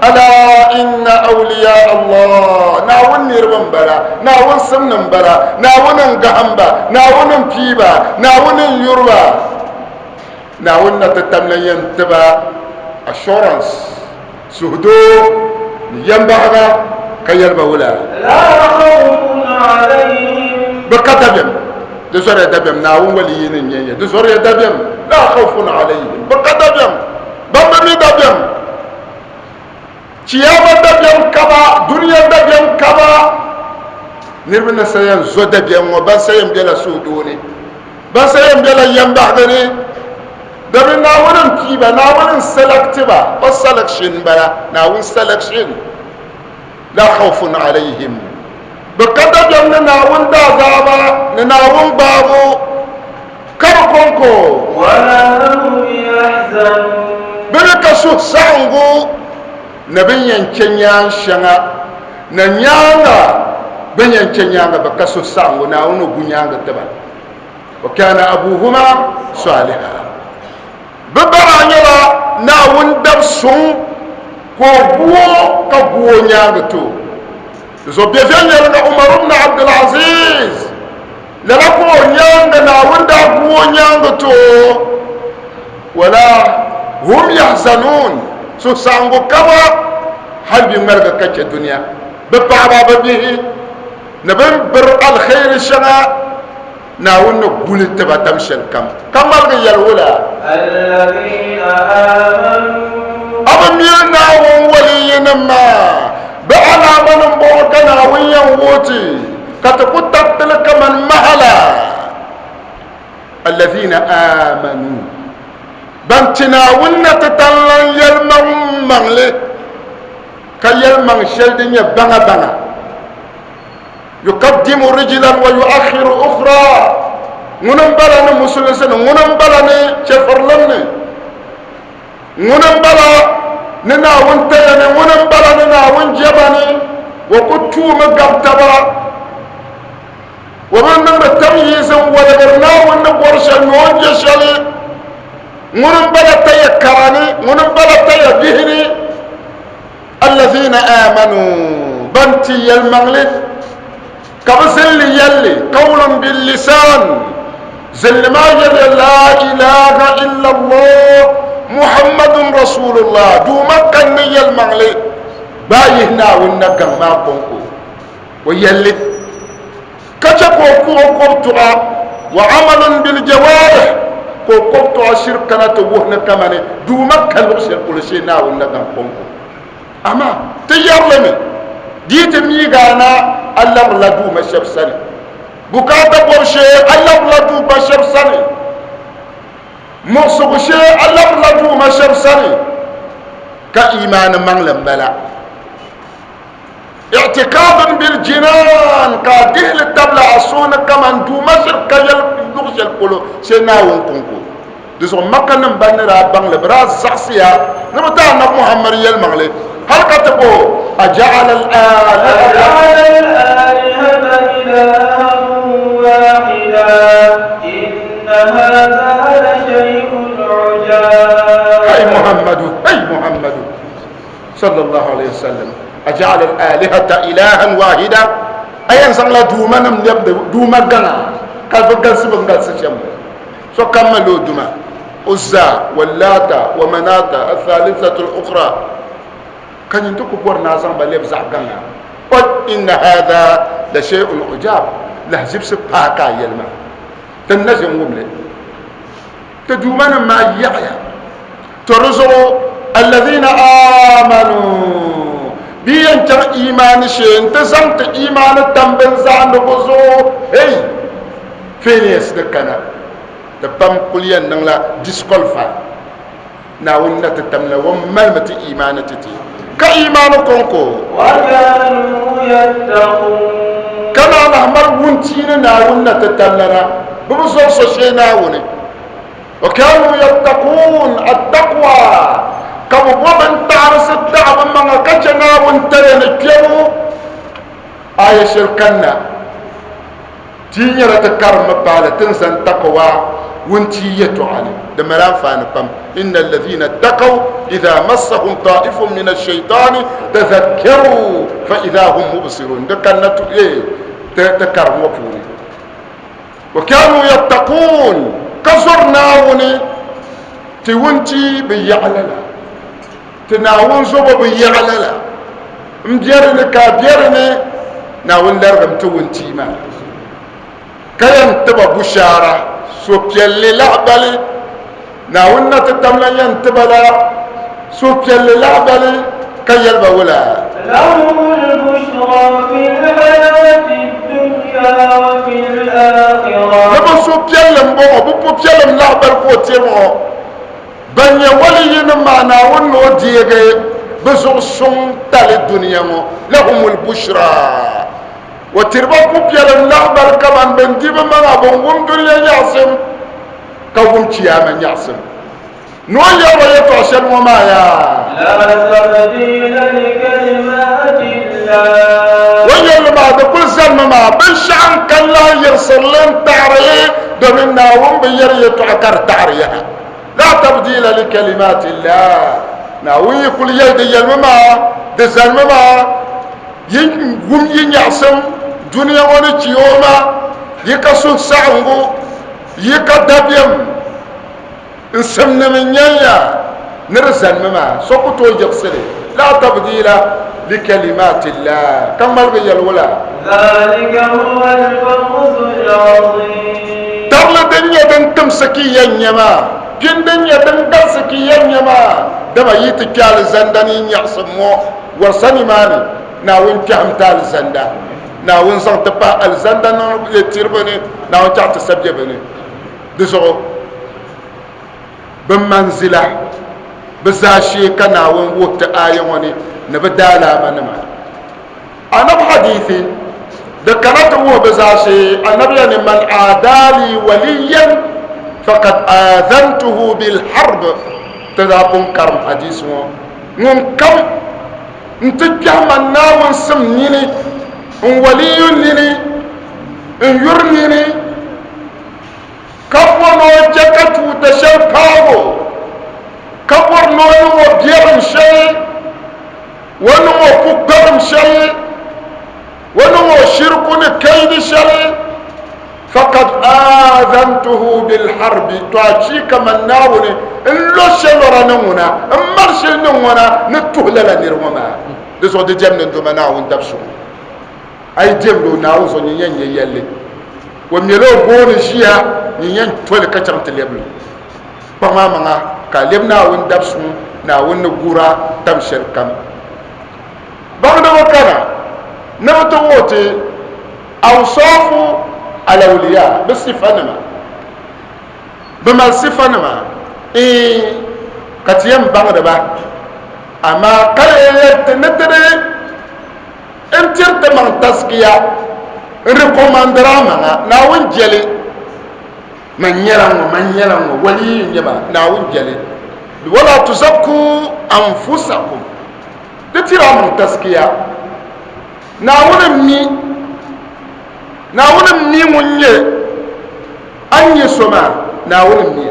Alaa inna awliya Allah, Naawuni niriba m-bala, Naawuni simni m-bala, Naawuni n-gahim ba, Naawuni m-pii ba, Naawuni n-yuri ba. Naawuni na ti tamla yɛn ti ba assurance, suhudoo ni yɛmbahiga ka yɛli ba wula? Laa khawfun alayhim. Bɛ ka dabiɛm. Di zɔriya dabiɛm, Naawuni waliyini n-nyɛ ya, di zɔriya dabiɛm, laa khawfun alayhim, bɛ ka dabiɛm, ban bi mi dabiɛm, Chiyaama dabiɛm ka ba, dunia dabiɛm ka ba, niriba ni sa yɛn zo dabiɛm ŋɔ, ban sa yɛn bela suhudoo ni, ban sa yɛn bela yɛmbahigi ni, domin Naawuni m-pii ba, Naawuni n-select ba, o selection m-bala, Naawuni selection. La khawfun alayhim, bɛ ka dabiɛm ni Naawuni daazaaba ni Naawuni gbaabu ka di kɔŋko. Wala hum yahzanun. Bɛ mi ka suhusaɣiŋgu ni bɛ ni yɛn chɛ nyaan shɛŋa na nyaaŋa, bɛ ni yɛn chɛ nyaaŋa bɛ ka suhusaɣiŋgu, Naawuni ni gu nyaaŋa ti ba. Wa kana abuhuma saliha. Bɛ ba maa nyɛla Naawuni dab suŋ, ka o gu o ka gu o nyaaŋa ti o. Di zuɣu bɛ viɛnyɛliŋga Umar ibn Abdul Aziz, lala ka o nyaaŋa Naawuni daa gu o nyaaŋa ti o. Wala hum yahzanuun, suhusaɣiŋgu ka ba hal bɛ ŋmaligi ka chɛ dunia, bɛ paɣiba, bɛ bihi ni bɛ ni biri alkhairi shɛŋa. Naawuni ni guli ti ba dam shɛli kam, ka ŋmaligi yɛli wula? A bi miri Naawuni waliyinim maa, bɛ alaamanim bɔŋɔ ka Naawuni yɛn wuhi ti, ka ti ku tabiti li kaman maha la. Allazina aamanu, ban ti Naawuni na ti taŋlan yɛlimaŋ maŋli, ka yɛlimaŋ shɛli din nyɛ baŋabaŋa. Yukaddimu rijlan wa yuakhiru ukhra, ŋuni m-bala ni musulinsi ni, ŋuni m-bala ni chɛfurilim ni, ŋuni m-bala ni Naawuni taya ni, ŋuni m-bala ni Naawuni jɛma ni, o ku tuumi gabi taba, o bi niŋdi tamyiiz n-waligiri Naawuni ni bɔri shɛli ni o ni je shɛli, ŋuni m-bala taya kara ni, ŋuni m-bala taya bihi ni. Allazina amanu, ban ti yɛlimaŋli ka bɛ zinli yɛlli, qawlun billisan, zinli maa yɛliya laa ilaha illallah Muhammadun rasulullah, Duuma kani ni yɛlimaŋli gbaai yihi Naawuni na gaŋ maa kɔŋko o yɛlli ka chɛ ka o ku o kɔbtuɣa, wa amalun biljawarih, ka o kɔbtuɣa shiri kana ti wuhi ni kamani Duuma ka luɣ shɛli polo shee Naawuni na gaŋ kɔŋko. Amaa ti yɛri li mi, di yi ti miig a na a labirila Duuma shɛb sani, bukaata bɔbu shee a labirila Duuma shɛb sani, muɣisigu shee a labirila Duuma shɛb sani, ka imaani maŋli m-bala. I'tiqaadun bil jinaan, ka a dihi li tabili a suhu ni kaman Duuma shiri ka yɛli luɣ shɛli polo shee Naawuni kɔŋko. Di zuɣu Makka nim ban ni daa baŋ li, bɛ daa zaɣisiya ni bɛ ti Anabi Muhammad yɛlimaŋli hal ka ti bo, Aja'ala al-aalihata Hey Muhammadu, hey Muhammadu. Sallallahu alayhi wa sallam, Aja'ala al-alihata ilahan wahida, a yɛn zaŋla duumanim lɛbdi duuma gaŋa ka bi galisi bin galisi shɛm ŋɔ. Sokam mali o duma, Uzza wa Lata wa Manata athalithatul ukhra, ka nyin ti ku bɔri ni a zaŋ ba lɛbi zaɣ gaŋa. Qul inna hadha la shay'un ujab, lahazibsi paai ka a yɛli maa, ti ni na ʒin wum li. Ti duumanim maa yaɣiya. To di zuɣu, Allazina aamanu, bɛ yi yɛn chaŋ iimaani shee nti zaŋ ti iimaani tam binzaandigu zuɣu, hey, failures ni kana, ti pam kuli yɛn niŋla disqualify. Naawuni na ti tamla o malimi ti iimaani ti ti, ka iimaani kɔŋko. Ka naan lahi mali wuntiini Naawuni na ti tamlana, bɛ bi zɔri so shee Naawuni. Wa kaanuu yattaquun, attaqwa, ka bɛ bo bintaɣirisi taɣi bɛ maŋa ka chɛ Naawuni taya ni kpɛbu. Aya shɛli kanna ti yi nyɛla ti karimmi paali ti ni zaŋ takawa wuntia yɛtɔɣa ni, di mali anfaani pam. Inna alladhina takaw idha massahum ta'ifun min ash-shaytani tadhakkaru fa idha hum mubsirun. Di kanna ti karim ŋɔ puuni. Wa kanu yattaqun, ka zɔri Naawuni ti wuntia bi yaɣi lala. Ti Naawuni zobo bi yaɣi lala. M biɛri ni ka a biɛri ni, Naawuni larigim ti wuntia maa, ka yɛn ti ba bushaara suhupiɛlli lahibali. Naawuni na ti tam lan yɛn ti ba la suhupiɛlli lahibali, ka yɛli ba wula? Lahumul bushra fil hayati dunya wa fil akhirah. Ni bɛ suhupiɛlli m-bɔŋɔ, bɛ pupiɛlim lahibali ka o tiri ŋɔ. Ban nyɛ waliyinima maa, Naawuni ni o deegi bɛ zuɣu suŋ tali dunia ŋɔ, lahumul bushraa, o tiri ba pupiɛlim lahibali kaman bɛ ni di bɛ maŋa bɛ ni wum dunia nyaɣisim ka wum Chiyaama nyaɣisim. Ni o yɛri ba yɛtɔɣ shɛli ŋɔ maa yaa. La tabdiila li kalimaatillaah. O yɛlli maa di kuli zanimi maa binshɛɣu n-kani lahi yiɣisiri li n-taɣiri li domin Naawuni bi yɛri yɛtɔɣa ka di taɣiri yaha. La tabdiila li kalimaatillaah. Naawuni yi kuli yɛli di yɛlimi maa, di zanimi maa, yi wum yi nyaɣisim dunia ŋɔ ni chiyooma, yi ka suhusaɣiŋgu, yi ka dabiɛm. N simnim n-nyan ya ni di zanimi maa, so ku tooi yiɣisi li. La tabdiila li kalimaatillaah, ka ŋmaligi yɛli wula? Zalika huwa al-fawzul aziim. Tarili din nyɛ din timsi ka yi yɛn nya maa, pini din nyɛ din galisi ka yi yɛn nya maa, dama yi ti kpe alizanda ni yi nyaɣisim ŋɔ wɔrisa nimaani, Naawuni kpɛhim ti alizanda. Naawuni zaŋ ti pahi alizanda niŋ tiribu ni, Naawuni chaɣ ti sa be bɛ ni. Di zuɣu bɛ manzila, bɛ zaashee ka Naawuni wuhi ti aaya ŋɔ ni, ni bɛ daalaamanima. Anabi hadiisi, di kana ti wuhi bɛ zaashee, Anabi ya ni, Man aadaa li waliyan faqad aadhantuhu bilharb. Ti daa pun karim hadiisi ŋɔ, ŋun kam n-ti kpɛhi man Naawuni sim nini, n waliyu nini, n yuri nini, ka bɔri ni o chɛ ka tuuta shɛli paag o, ka bɔri ni o niŋ o biɛrim shɛli, o niŋ o pukparim shɛli, o niŋ o shiriku ni kaidi shɛli, fakad aadhantuhu bilharbi, to achiika man Naawuni n lo shɛlɔra ni ŋuna, m mali shili ni ŋuna ni tuhi lala nir ŋɔ maa. Di zuɣu di jɛmdi n Duuma Naawuni dabisuɣu. A yi diɛmdi o Naawuni zuɣu, nyin yɛn nyɛ yɛlli. O mɛla o gooni ʒiya, nyin yɛn toli ka chaŋ ti lɛbi li. Kpaŋ a maŋa ka a lɛbi Naawuni dabisuŋ, Naawuni ni guur a tam shɛlikam. Baŋdiba kana ni bɛ ti wuhi ti awsaafu al-awliya, bɛ sifanima. Bɛ mali sifanima, iin, ka ti yɛn baŋdi ba, amaa ka yɛn yɛli ti ni ti di N tiri ti maŋ taskiya, n rikomandiri a maŋa, Naawuni jɛli. Man nyɛla ŋɔ, man nyɛla ŋɔ, waliyu n-nyɛ ma, Naawuni jɛli. Wala tuzakku anfusakum, di tiri a maŋ taskiya. Naawuni m-mi, Naawuni m-mi ŋun nyɛ a ni nyɛ so maa, Naawuni m-mi a.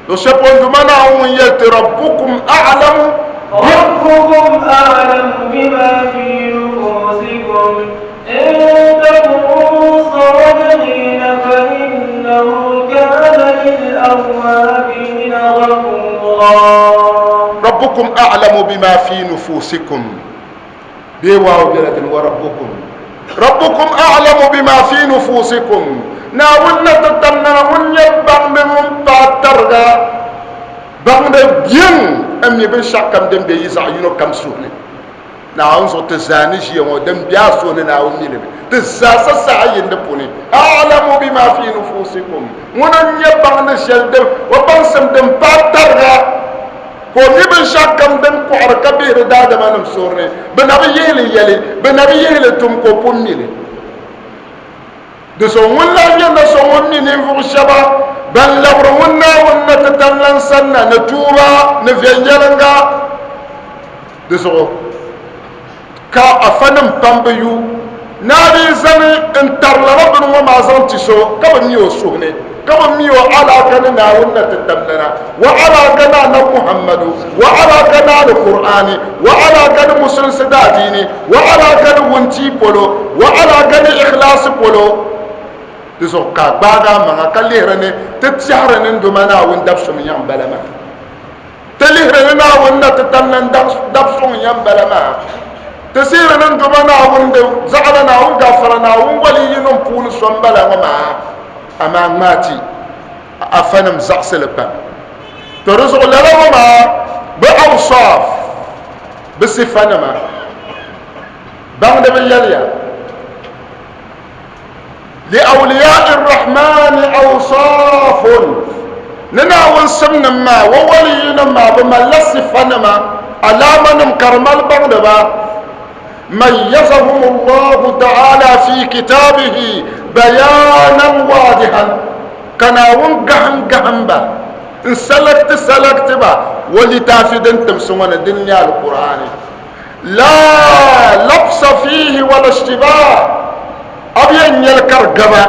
Luɣ shɛli polo Duuma Naawuni ŋun yɛli ti, Rabbukum a'lamu bi. Rabbukum a'lamu bima fi nufusikum, in takunu sadiqina fa innahu kana lil awwabina ghafura. Rabbukum a'lamu bima fi nufusikum, bee waaw bela dini wa rabbukum rabbukum a'lamu bima fi nufusikum Naawuni na ti tam nana ŋun nyɛ baŋdi ŋun paai tariga baŋdi biɛŋ n mi binshɛɣu kam din be yi zaɣ yino kam suhu ni. Naawuni zuɣu ti zaa ni ʒiya ŋɔ din be a suhu ni Naawuni mi li mi ti zaa sa saha yindi puuni. A'lamu bima fi nufusikum ŋuna n-nyɛ baŋdi shɛli din o baŋsim din paai tariga. Ka o mi binshɛɣu kam din kɔɣiri ka bihiri daadamanim suhuri ni, bɛ na bi yihi li yɛli, bɛ na bi yihi li tum, ka o pun mi li. Di zuɣu ŋun lahi nyɛ na so ŋun mi ninvuɣ shɛba ban labiri ŋun Naawuni na ti tam lan sanna ni tuuba ni viɛnyɛliŋga. Di zuɣu ka afanim pam bi yu. Ni a di zani n-tari lala bini ŋɔ maa zaŋ ti so ka bi mi o suhu ni, ka bi mi o alaaka ni Naawuni na ti tamlana, wa alaaka ni Anabi Muhammadu, wa alaaka ni Alkur'aani, wa alaaka ni Musulinsi daadiini, wa alaaka ni wuntia polo, wa alaaka ni ikhlaasi polo. Di zuɣu ka a gbaagi a maŋa ka lihiri ni ti tɛhiri ni n doma Naawuni dabisuŋ yɛn bala maa. Ti lihiri ni Naawuni na ti tamla n dabisuŋ yɛn bala maa. Ti sihiri ni n doma Naawuni di zaɣila Naawuni gaafara Naawuni waliyyinim puuni so m-bala ŋɔ maa, amaa ŋmaa ti afanim zaɣisi li pam. To di zuɣu lala ŋɔ maa bɛ awsaf, bɛ sifanima, baŋdiba yɛliya, Liawliyaai Rahmani awsaafun, ni Naawuni simnim maa, o waliyinim maa, bɛ malila sifanima, alaamanim, ka di mali baŋdi ba. Mayyazahum Allahu ta'ala fi kitaabihi bayaanan waadihan, ka Naawuni gahim gahim ba, n salakti salakti ba o litaafi din timsi ŋɔ ni, din nyɛ Alkur'aani. Laa labsa fiihi wala ishtibah, a bi yɛn nyɛli ka di gaba,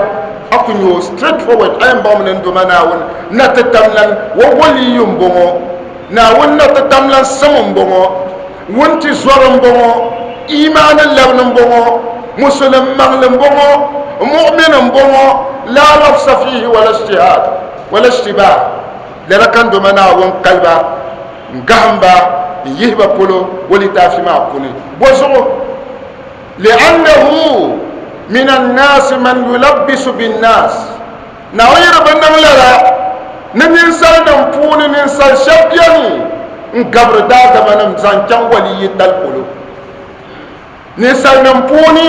a ku nyɛ o straight forward, a yɛn baŋmi ni n doma Naawuni na ti tamlan o waliyu m-bɔŋɔ, Naawuni na ti tamlan sim m-bɔŋɔ, wuntizɔri m-bɔŋɔ, imaani labini m-bɔŋɔ, musulim maŋli m-bɔŋɔ, mu'min m-bɔŋɔ, laa labsa fiihi wala ijtihaad wala ishtibah, lala ka n doma Naawuni kali ba. N gahim ba n-yihi ba polo o litaafi maa puuni. Bɔzuɣu? Li'annahu min annaasi man yulabbisu binnaas, Naawuni yi di bi niŋ lala, ni ninsalinim puuni ninsal shɛb beni n-gabiri daadamanim zaŋ chaŋ waliyitali polo. Ninsalinim puuni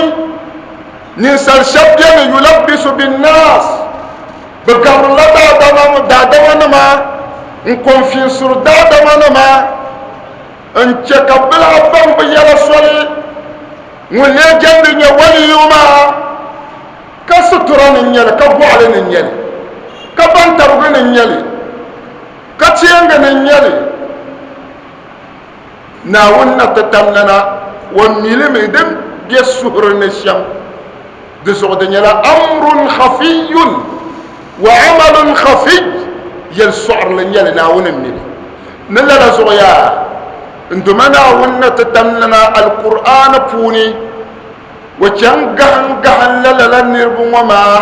ninsal shɛb beni yulabbisu binnaas, bɛ gabirila daadamanima n-kɔnfiinsiri daadamanima n-chɛ ka bɛ lahi baŋ bɛ yɛla soli. Ŋun lee jɛndi nyɛ waliyu maa, ka situra ni n-nyɛ li, ka gɔɣili ni n-nyɛ li, ka bantabigu ni n-nyɛ li, ka teengi ni n-nyɛ li. Naawuni na ti tamlana o milimi din be suhuri ni shɛm, di zuɣu di nyɛla amrun khafiyun wa amalun khafiy, yɛlisɔɣirili n-nyɛ li Naawuni m-mi li. Ni lala zuɣu yaa n Duuma Naawuni na ti tamlana Alkur'aani puuni, o chaŋ gahim gahim la lala niriba ŋɔ maa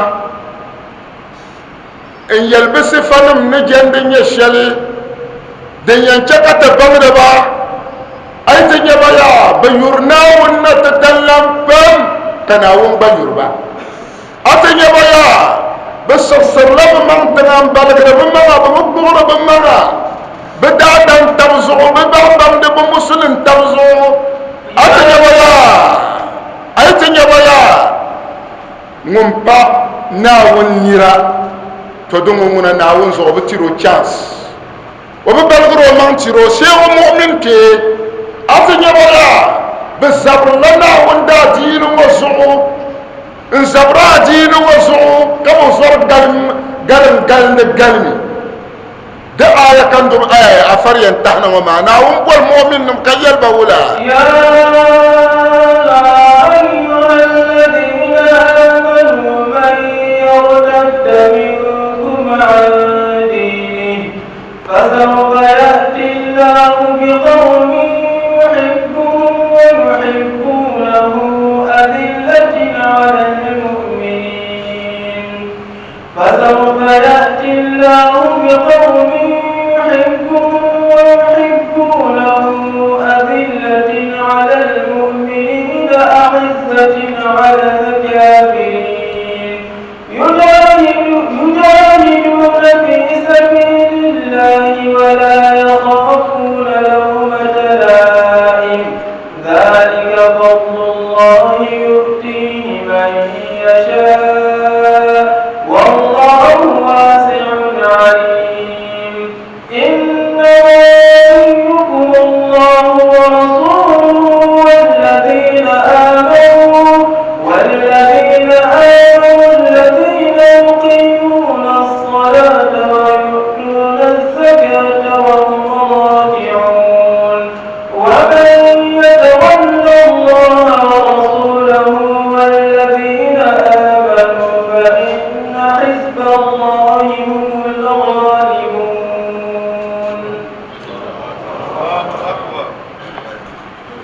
n yɛli bɛ sifanim ni jɛndi nyɛ shɛli din yɛn chɛ ka ti baŋdi ba, a yi ti nya ba yaa, bɛ yuri Naawuni na ti talan pam, ka Naawuni gba yuri ba. A ti nya ba yaa, bɛ siɣisirila bɛ maŋ tiŋa m-baligiri bɛ maŋa, bɛ bi gbuɣiri bɛ maŋa bɛ daadam tab zuɣu, bɛ bahi baŋdi bɛ musulim tab zuɣu. A ti nya ba yaa, a yi ti nya ba yaa, Ŋun pa Naawuni nira, to di ŋɔ ŋuna Naawuni zuɣu bi tiri o chance. O bi baligiri o maŋ tiri o shee o mu'min kpee. A ti nya ba yaa, bɛ zabirila Naawuni daadiini ŋɔ zuɣu, n zabiri adiini ŋɔ zuɣu ka bɛ zɔri galim galim galindi galimi. Di aaya ka n dum aaya afari yɛn tahina ŋɔ maa, Naawuni boli mu'minnim ka yɛli ba wula? Ya ayyuha alladhina amanu man yartadda minkum an dinihi fasawfa ya'ti Allahu biqawmin yuhibbuhum wa yuhibbunahu adillatin 'ala al-mu'minin فسوف يأتي الله بقوم يحبهم ويحبونه أذلة على المؤمنين أعزة على الكافرين يجاهدون في سبيل الله ولا يخافون لومة لائم ذلك فضل الله يؤتيه من يشاء والله واسع عليم إنما وليكم الله ورسوله والذين آمنوا والذين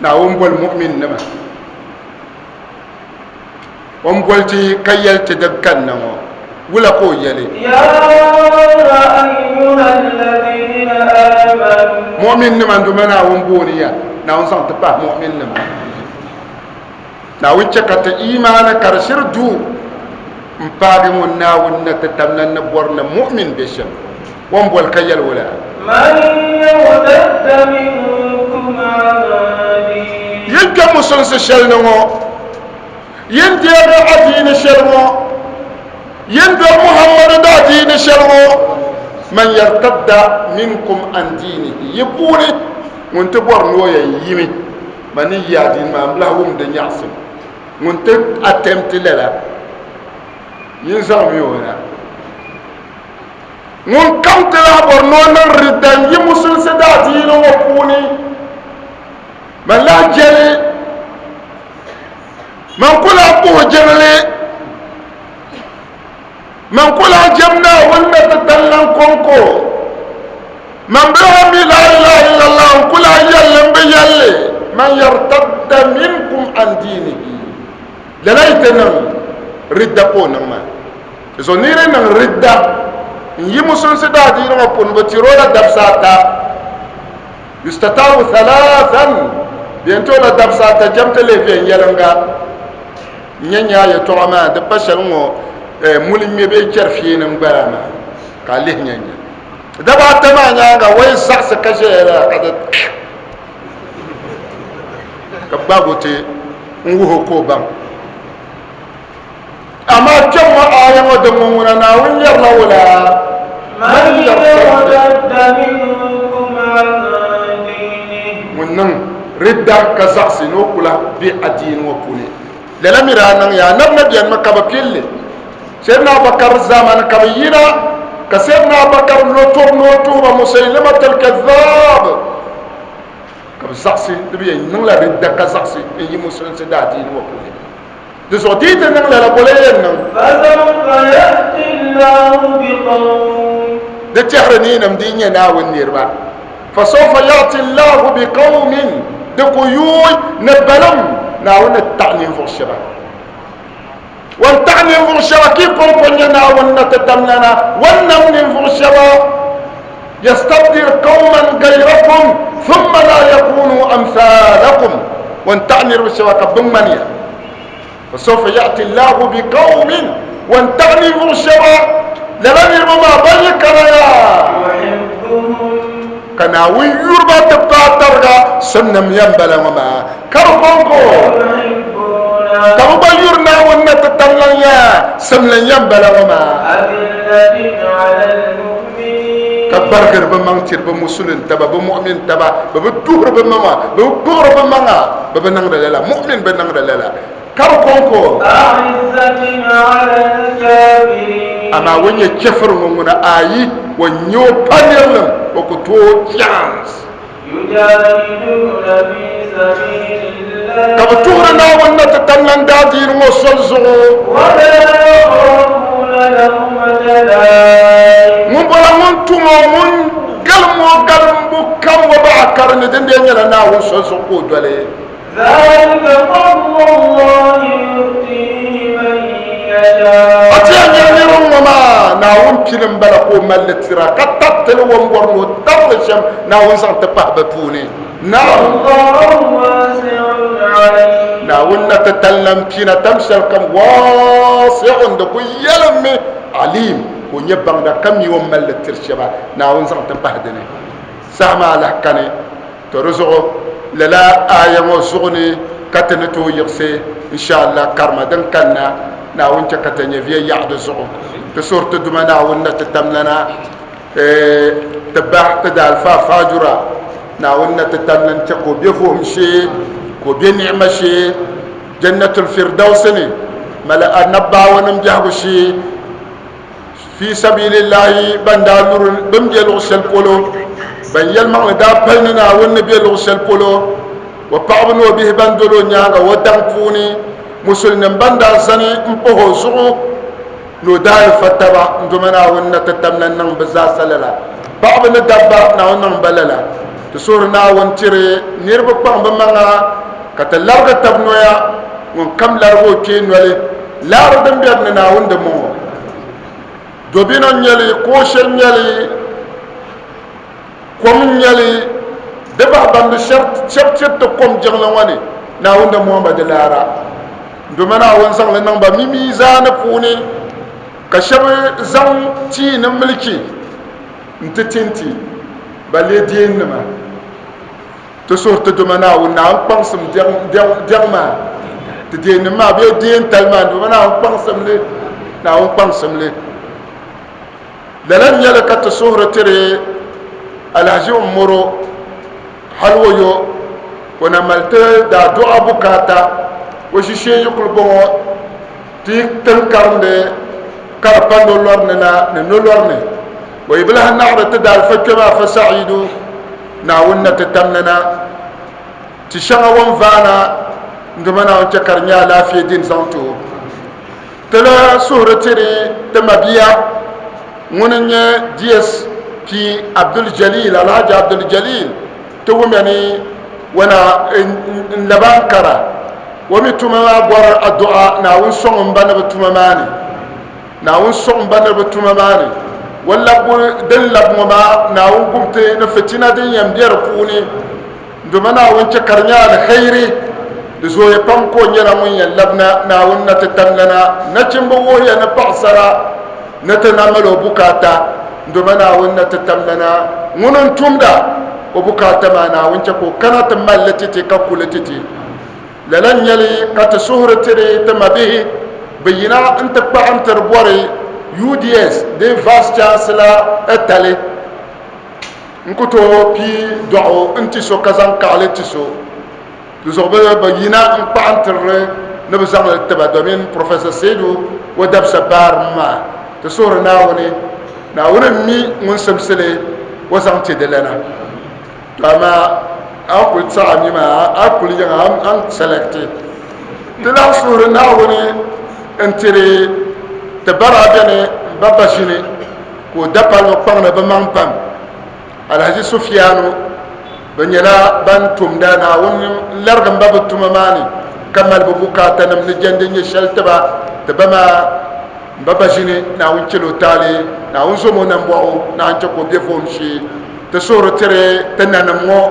Naawuni boli mu'min nima o ni boli ti ka yɛli ti din kanna ŋɔ wula ka o yɛli? Mu'min nima n Duuma Naawuni booni ya, Naawuni zaŋ ti pahi mu'min nima. Naawuni chɛ ka ti imaani ka di shiri du m paagi ŋun Naawuni na ti tam na ni bɔri ni mu'min be shɛm. O ni boli ka yɛli wula? Yin kpe musulinsi shɛli ni ŋɔ, yin deegi adiini shɛli ŋɔ, yin doli Muhammadu daadiini shɛli ŋɔ, man yartadda minkum an diinihi, yi puuni ŋun ti bɔri ni o yɛn yimi ma ni yi adiini maa, m bi lahi wum di nyaɣisim, ŋun ti attempt lala, yin zaŋmi o na. Ŋun kam ti lahi bɔri ni o niŋ ridda n-yi Musulinsi daadiini ŋɔ puuni, man lahi je li, man ku lahi puhi jiŋli, man ku lahi jem Naawuni na ti tali lan kɔŋko, man bi lahi mi laa ilaha illallah n ku lahi yɛlli m bi yɛlli, man yartadda minkum an diinihi, lala yi ti niŋ ridda ka o niŋ maa. Zo niri niŋ ridda n-yi musulinsi daadiini ŋɔ puuni, bɛ tiri o la dabisa ata, yustataabu thalathan, bɛ yɛn ti o la dabisa ata jɛm ti lihi viɛnyɛliŋga. N-nyɛ nyaa yɛtɔɣa maa di pa shɛli ŋɔ muli ŋme bee chɛri fiini n-gbaya maa ka a lihi nya nya. Daba ata maa nyaaŋa o yi zaɣisi ka ʒɛya lala ka di ka gbaagi o ti n-wuhi o ka o baŋ. Amaa kpɛm ŋɔ aaya ŋɔ din ŋɔ ŋuna Naawuni yɛrila wula? Man yartadda minkum an diinihi. Ŋun niŋ ridda ka zaɣisi ni o ku lahi be adiini ŋɔ puuni, lala mi daa niŋ ya. Anabi na benimi ka bɛ pili li. Sayyidina Abubakar zamani ka bɛ yina, ka Sayyidina Abubakar lo tɔbu ni o tuhi ba Musaylimatul Kadhaab, ka bɛ zaɣisi ni bɛ yɛn niŋla ridda ka zaɣisi n-yi musulinsi daadiini ŋɔ puuni. Di zuɣu di yi ti niŋ lala, boli yɛn niŋ? Di tɛhiri ni yinim di nyɛ Naawuni niriba. Fasawfa ya'ti Allahu bi qawmin, di ku yuui ni balim Naawuni ni taɣi ninvuɣ shɛba. O ni taɣi ninvuɣ shɛba ka yi kɔŋko nyɛ Naawuni na ti tamlana, o ni nam ninvuɣ shɛba, Yastabdil qawman gayrakum thumma la yakunu amthalakum, o ni taɣi niriba shɛba ka bɛ ŋmani ya. Fasawfa ya'ti Allahu bi qawmin, o ni taɣi ninvuɣ shɛba, lala niriba maa ban yi kana ya, ka Naawuni yuri ba ti paai tariga, simnim ya m-bala ŋɔ maa, ka bɛ kɔŋko ka bɛ gba yuri Naawuni na ti tam lan ya, simlim ya m-bala ŋɔ maa. Ka gbarigiri bɛ maŋ tiri bɛ musulin taba, bɛ mu'min taba, bɛ bi duhiri bɛ maŋa, bɛ bi kpuɣiri bɛ maŋa, bɛ bi niŋdi lala, mu'min bi niŋdi lala, ka bɛ kɔŋko. Amaa o nyɛ chɛfiri ŋɔ ŋuna ayi, o nya o pa nirilim, o ku tooi chance. Ka bɛ tuhiri Naawuni na ti tam lan daadiini ŋɔ soli zuɣu. Ŋumbɔla ŋun tum o ŋun galim o galimbu kam o baɣa kari ni din dee nyɛla Naawuni soli zuɣu ka o doli. A ti yɛn nya niriba ŋɔ maa, Naawuni pili m-bala ka o mali li tira, ka tariti li o ni bɔri ni o tari li shɛm, Naawuni zaŋ ti pahi bɛ puuni. Naam! Naawuni na ti tali lan pina tam shɛlikam, Waasi'un, di ku yɛlimmi, Aliim, ka o nyɛ baŋda ka mi o ni mali li tiri shɛba, Naawuni zaŋ ti pahi di ni. Saha maa lahi kani. To di zuɣu lala aaya ŋɔ zuɣu ni ka ti ni tooi yiɣisi insha Allah karima din kanna. Naawuni chɛ ka ti nyɛviya yaɣi di zuɣu. Ti suhiri ti Duuma Naawuni na ti tamlana ti ba ti daalifa Fajura. Naawuni na ti tamla n-chɛ ka o be vuhim shee, ka o be ni'ima shee, Jannatul Firdausi ni, mali anabbawanim biɛhigu shee. Fi sabiilillahi ban daa luri bɛ ni be luɣ shɛli polo, ban yɛlimaŋli daa pali ni Naawuni ni be luɣ shɛli polo, o paɣiba ni o bihi ban doli o nyaaŋa o daŋ puuni, Musulinim ban daa zani m-pahi o zuɣu ni o daalifa taba n-doma Naawuni na ti tam la niŋ bɛ zaasa lala. Paɣiba ni dabba, Naawuni niŋ ba lala. Ti suhiri Naawuni tiri niriba kpaŋ bɛ maŋa ka ti larigi tab noya, ŋun kam larigi o kpee noli, laari din be di ni Naawuni di mɔŋ o. Dobino n-nyɛ li, kooshe n-nyɛ li, kom n-nyɛ li, di bahi bamdi shɛb tiri ti kom jiŋli ŋɔ ni, Naawuni di mɔŋ ba di laara. Dama Naawuni zaŋ li niŋ ba mi miizaani puuni, ka shɛb zaŋ tii ni miliki nti tinti ba leei deennima. Ti suhiri ti Duuma Naawuni, Naawuni kpaŋsim dɛŋ maa, ti deennim maa bee deentali maa, Duuma Naawuni kpaŋsim li, Naawuni kpaŋsim li. Lala n-nyɛ li ka ti suhiri tiri Alhaji Umaru Halwoyo, o na mali ti daaduɣa bukaata, o ʒishee yi kuli bɔŋɔ ti tiŋ karindi ka di pa nolɔri ni na ni nolɔri ni, o yi bi lahi naɣiri ti daalifa kpɛma Afa Sa'idu, Naawuni na ti tamli na ti shɛŋa o ni vaana n-duma Naawuni chɛ ka di nyɛ alaafee din zaŋ ti o. Ti lahi suhiri tiri ti mabia ŋuni n-nyɛ DSP Abdul Jalil, Alhaji Abdul Jalil, ti wumya ni o na n-labi Ankara. O mi tuma maa bɔri adu'a Naawuni sɔŋ m ba ni bɛ tuma maa ni. Naawuni sɔŋ ba ni bɛ tuma maa ni. O labbu din labi ŋɔ maa, Naawuni gum ti ni fitina din yɛn be di puuni. Dama Naawuni chɛ ka di nyɛ aliheri. Di zooya pam ka o nyɛla ŋun yɛn labina Naawuni na ti tamlana. Nachimba wuhiya ni paɣisara ni ti na mali o bukaata. Dama Naawuni na ti tamlana ŋuni n-tumda o bukaata maa. Naawuni chɛ ka o kana ti mali li ti ti ka ku li ti ti. Lala n-nyɛ li ka ti suhuri tiri ti mabihi bɛ yina nti kpaɣintiri bɔri UDS di Vice Chancellor tali. N ku tooi pii dɔɣu n-ti so ka zaŋ kaɣili ti so. Di zuɣu bɛ yina n-kpaɣintiri li ni bɛ zaŋ li ti ba domin Professor Seidu o dabisa baari maa. Ti suhuri Naawuni, Naawuni m-mi ŋun simsi li o zaŋ ti di lana. To amaa a kuli tiɣi a mi maa a kuli yiŋa a ni select ti lahi suhuri Naawuni n tiri ti bara beni m ba Baʒini ka o dapalibi kpaŋdi bɛ maŋ pam. Alhaji Sufianu bɛ nyɛla ban tumda Naawuni n larigi m ba bɛ tuma maa ni ka mali bɛ bukaatanim ni jɛndi nyɛ shɛli tiba ti ba maa m ba Baʒini Naawuni chɛl o taali Naawuni zom o nambɔɣu Naawuni chɛ ka o be vuhim shee. Ti suhuri tiri ti nanim ŋɔ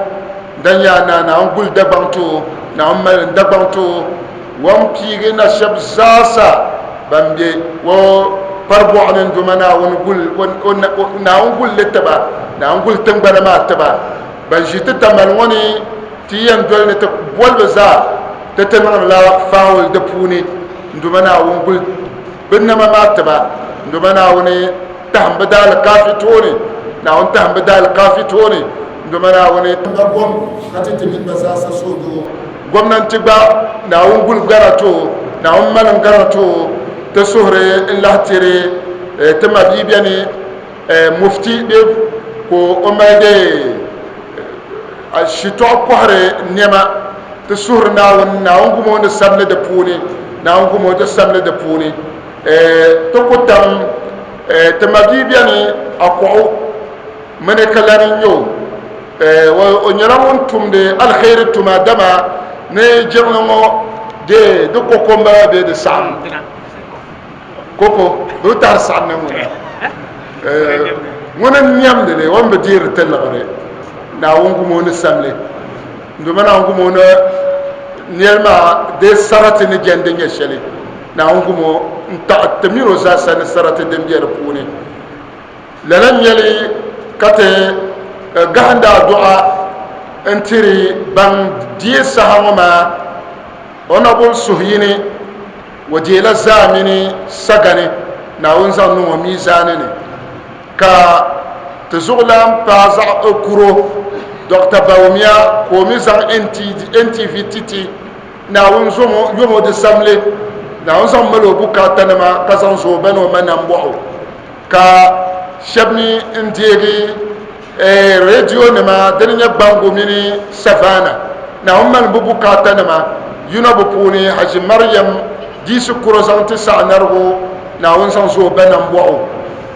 dan yaa naa Naawuni guli Dagbaŋ ti o, Naawuni mali n Dagbaŋ ti o. O ni piigi na shɛb zaasa ban be o kparibɔɣu ni n-doma Naawuni guli o, Naawuni guli li ti ba, Naawuni guli tiŋgbana maa ti ba. Ban ʒi ti tamali ŋɔ ni ti yɛn doli ni ti boli bɛ zaa ti ti niŋdila faawuli di puuni n-doma Naawuni guli bɛ nama maa ti ba, n-doma Naawuni tahim bɛ daalikaafi tooni, Naawuni tahim bɛ daalikaafi tooni, dama Naawuni. Ba gom ka ti ti mini ba zaasa suhudoo. Gomnanti gba, Naawuni guli gara ti o, Naawuni malim gara ti o, ti suhiri n-lahi tiri ti mabia beni Mufti bee ka o mali dee shitɔɣu kɔhiri nɛma, ti suhiri Naawuni, Naawuni gum o ni samli di puuni, Naawuni gum o di samli di puuni. Ti ku tam ti mabia beni Akɔɣu mini ka lani n-nyɛ o. O nyɛla ŋun tumdi aliheri tuma dama ni jiŋli ŋɔ dee di koko m-bala bee di saɣim koko di bi tahiri saɣim ni ŋuna. Ŋuni n-niɛmdi li o ni bi deeri ti liɣiri Naawuni gum o ni samli dama Naawuni gum o ni nɛli maa dee sarati ni jɛndi nyɛ shɛli. Naawuni gum o n-taɣi ti min o zaasa ni sarati din be di puuni. Lala n-nyɛ li ka ti gahindi adu'a n-tiri ban deei saha ŋɔ maa Honourable Suhuyini, o deela zaa mini sagani Naawuni zaŋ niŋ o miizaani ni ka ti zuɣulan paai zaɣ kuro Doctor Bawumia ka o mi zaŋ NTV ti ti. Naawuni yom o di samli, Naawuni zaŋ mali o bukaatanima ka zaŋ zo o ba ni o ma nambɔɣu, ka shɛba mi n-deegi reedionima dini nyɛ Gbangu mini Savannah. Naawuni mali bɛ bukaatanima yino bɛ puuni, Haji Mariam Diisi kuro zaŋ ti Saɣinarigu, Naawuni zaŋ zo o ba nambɔɣu,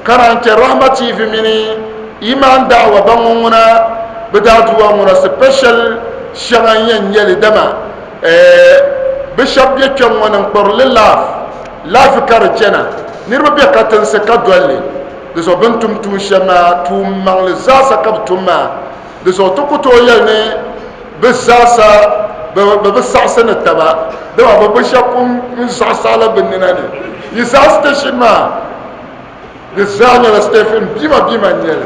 ka naan chɛ Rahma TV mini Imaan Da'awa ba ŋɔ ŋuna. Bɛ daaduwa ŋuna special shɛŋa n-yɛn nyɛ li dama bɛ shɛba be kpɛŋ ŋɔ ni n-kpuri li live, live ka di chana. Niriba be katinsi ka doli li. Di zuɣu bɛ ni tum tuun shɛli maa, tuun maŋli zaasa ka bɛ tum maa. Di zuɣu ti ku tooi yɛli ni bɛ zaasa bɛ bi saɣisi ni taba, dama bɛ bi shɛba pun n-zaɣisaɣila bɛ nina ni. Yi zaɣisi ti shini maa, di zaa nyɛla Stephen bima bima n-nyɛ li.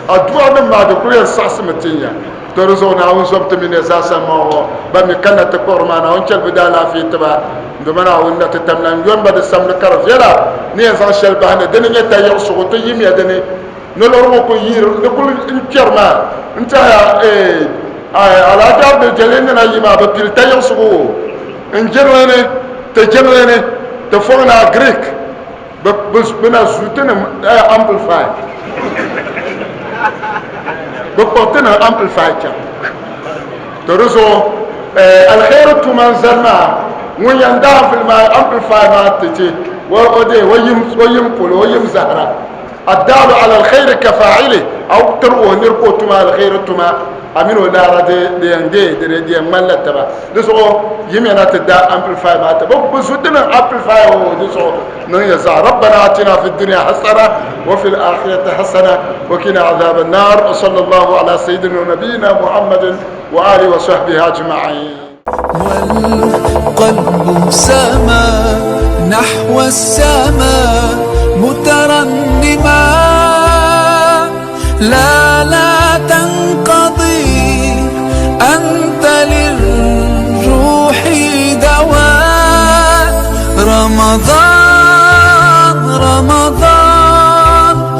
Aduanim maa di kuli yɛn saɣisimi tin ya. To di zuɣu Naawuni zom ti mini ya zaasa m-maŋ ŋɔ ban mi kanna ti kpuɣiri maa, Naawuni chɛli bɛ daalaafee ti ba. Dama Naawuni na ti tam lan yɔn ba di samli ka di viɛla ni yɛn zaŋ shɛli bahi ni di ni nyɛ tayiɣisigu ti yimiya di ni. Nolɔri ŋɔ kuli yiri di kuli n kpɛri maa n tɛhiya eeh Alhaji Abdul Jalil ni na yi maa bɛ pili tayiɣisigu o n jiŋli ni ti jiŋli ni ti fɔŋ ni a Greek bɛ na zu ti ni amplify bɛ kpuɣi ti ni amplify chaŋ to di zuɣu alheri tuma n zani maa ŋun yɛn daa amplify maa ti ti o de o yim polo o yim zahara Addaalu ala alkhayri ka faa'ili, a yi tiri o niri ka o tum alkhairi tuma, a mini o laara di di yɛn deei di di yɛn ŋmanila taba. Di zuɣu yimiya na ti da amplify maa ti bi zu ti niŋ amplify o di zuɣu niŋ ya zaɣa. Rabbana atina fi dunya hasana wa fil akhirati hasana wa qina azaba annar wa sallallahu ala sayyidina wa nabiyyina Muhammadin wa alihi wa sahbihi ajma'in. والقلب سما نحو السماء مترنما لا لا تنقضي.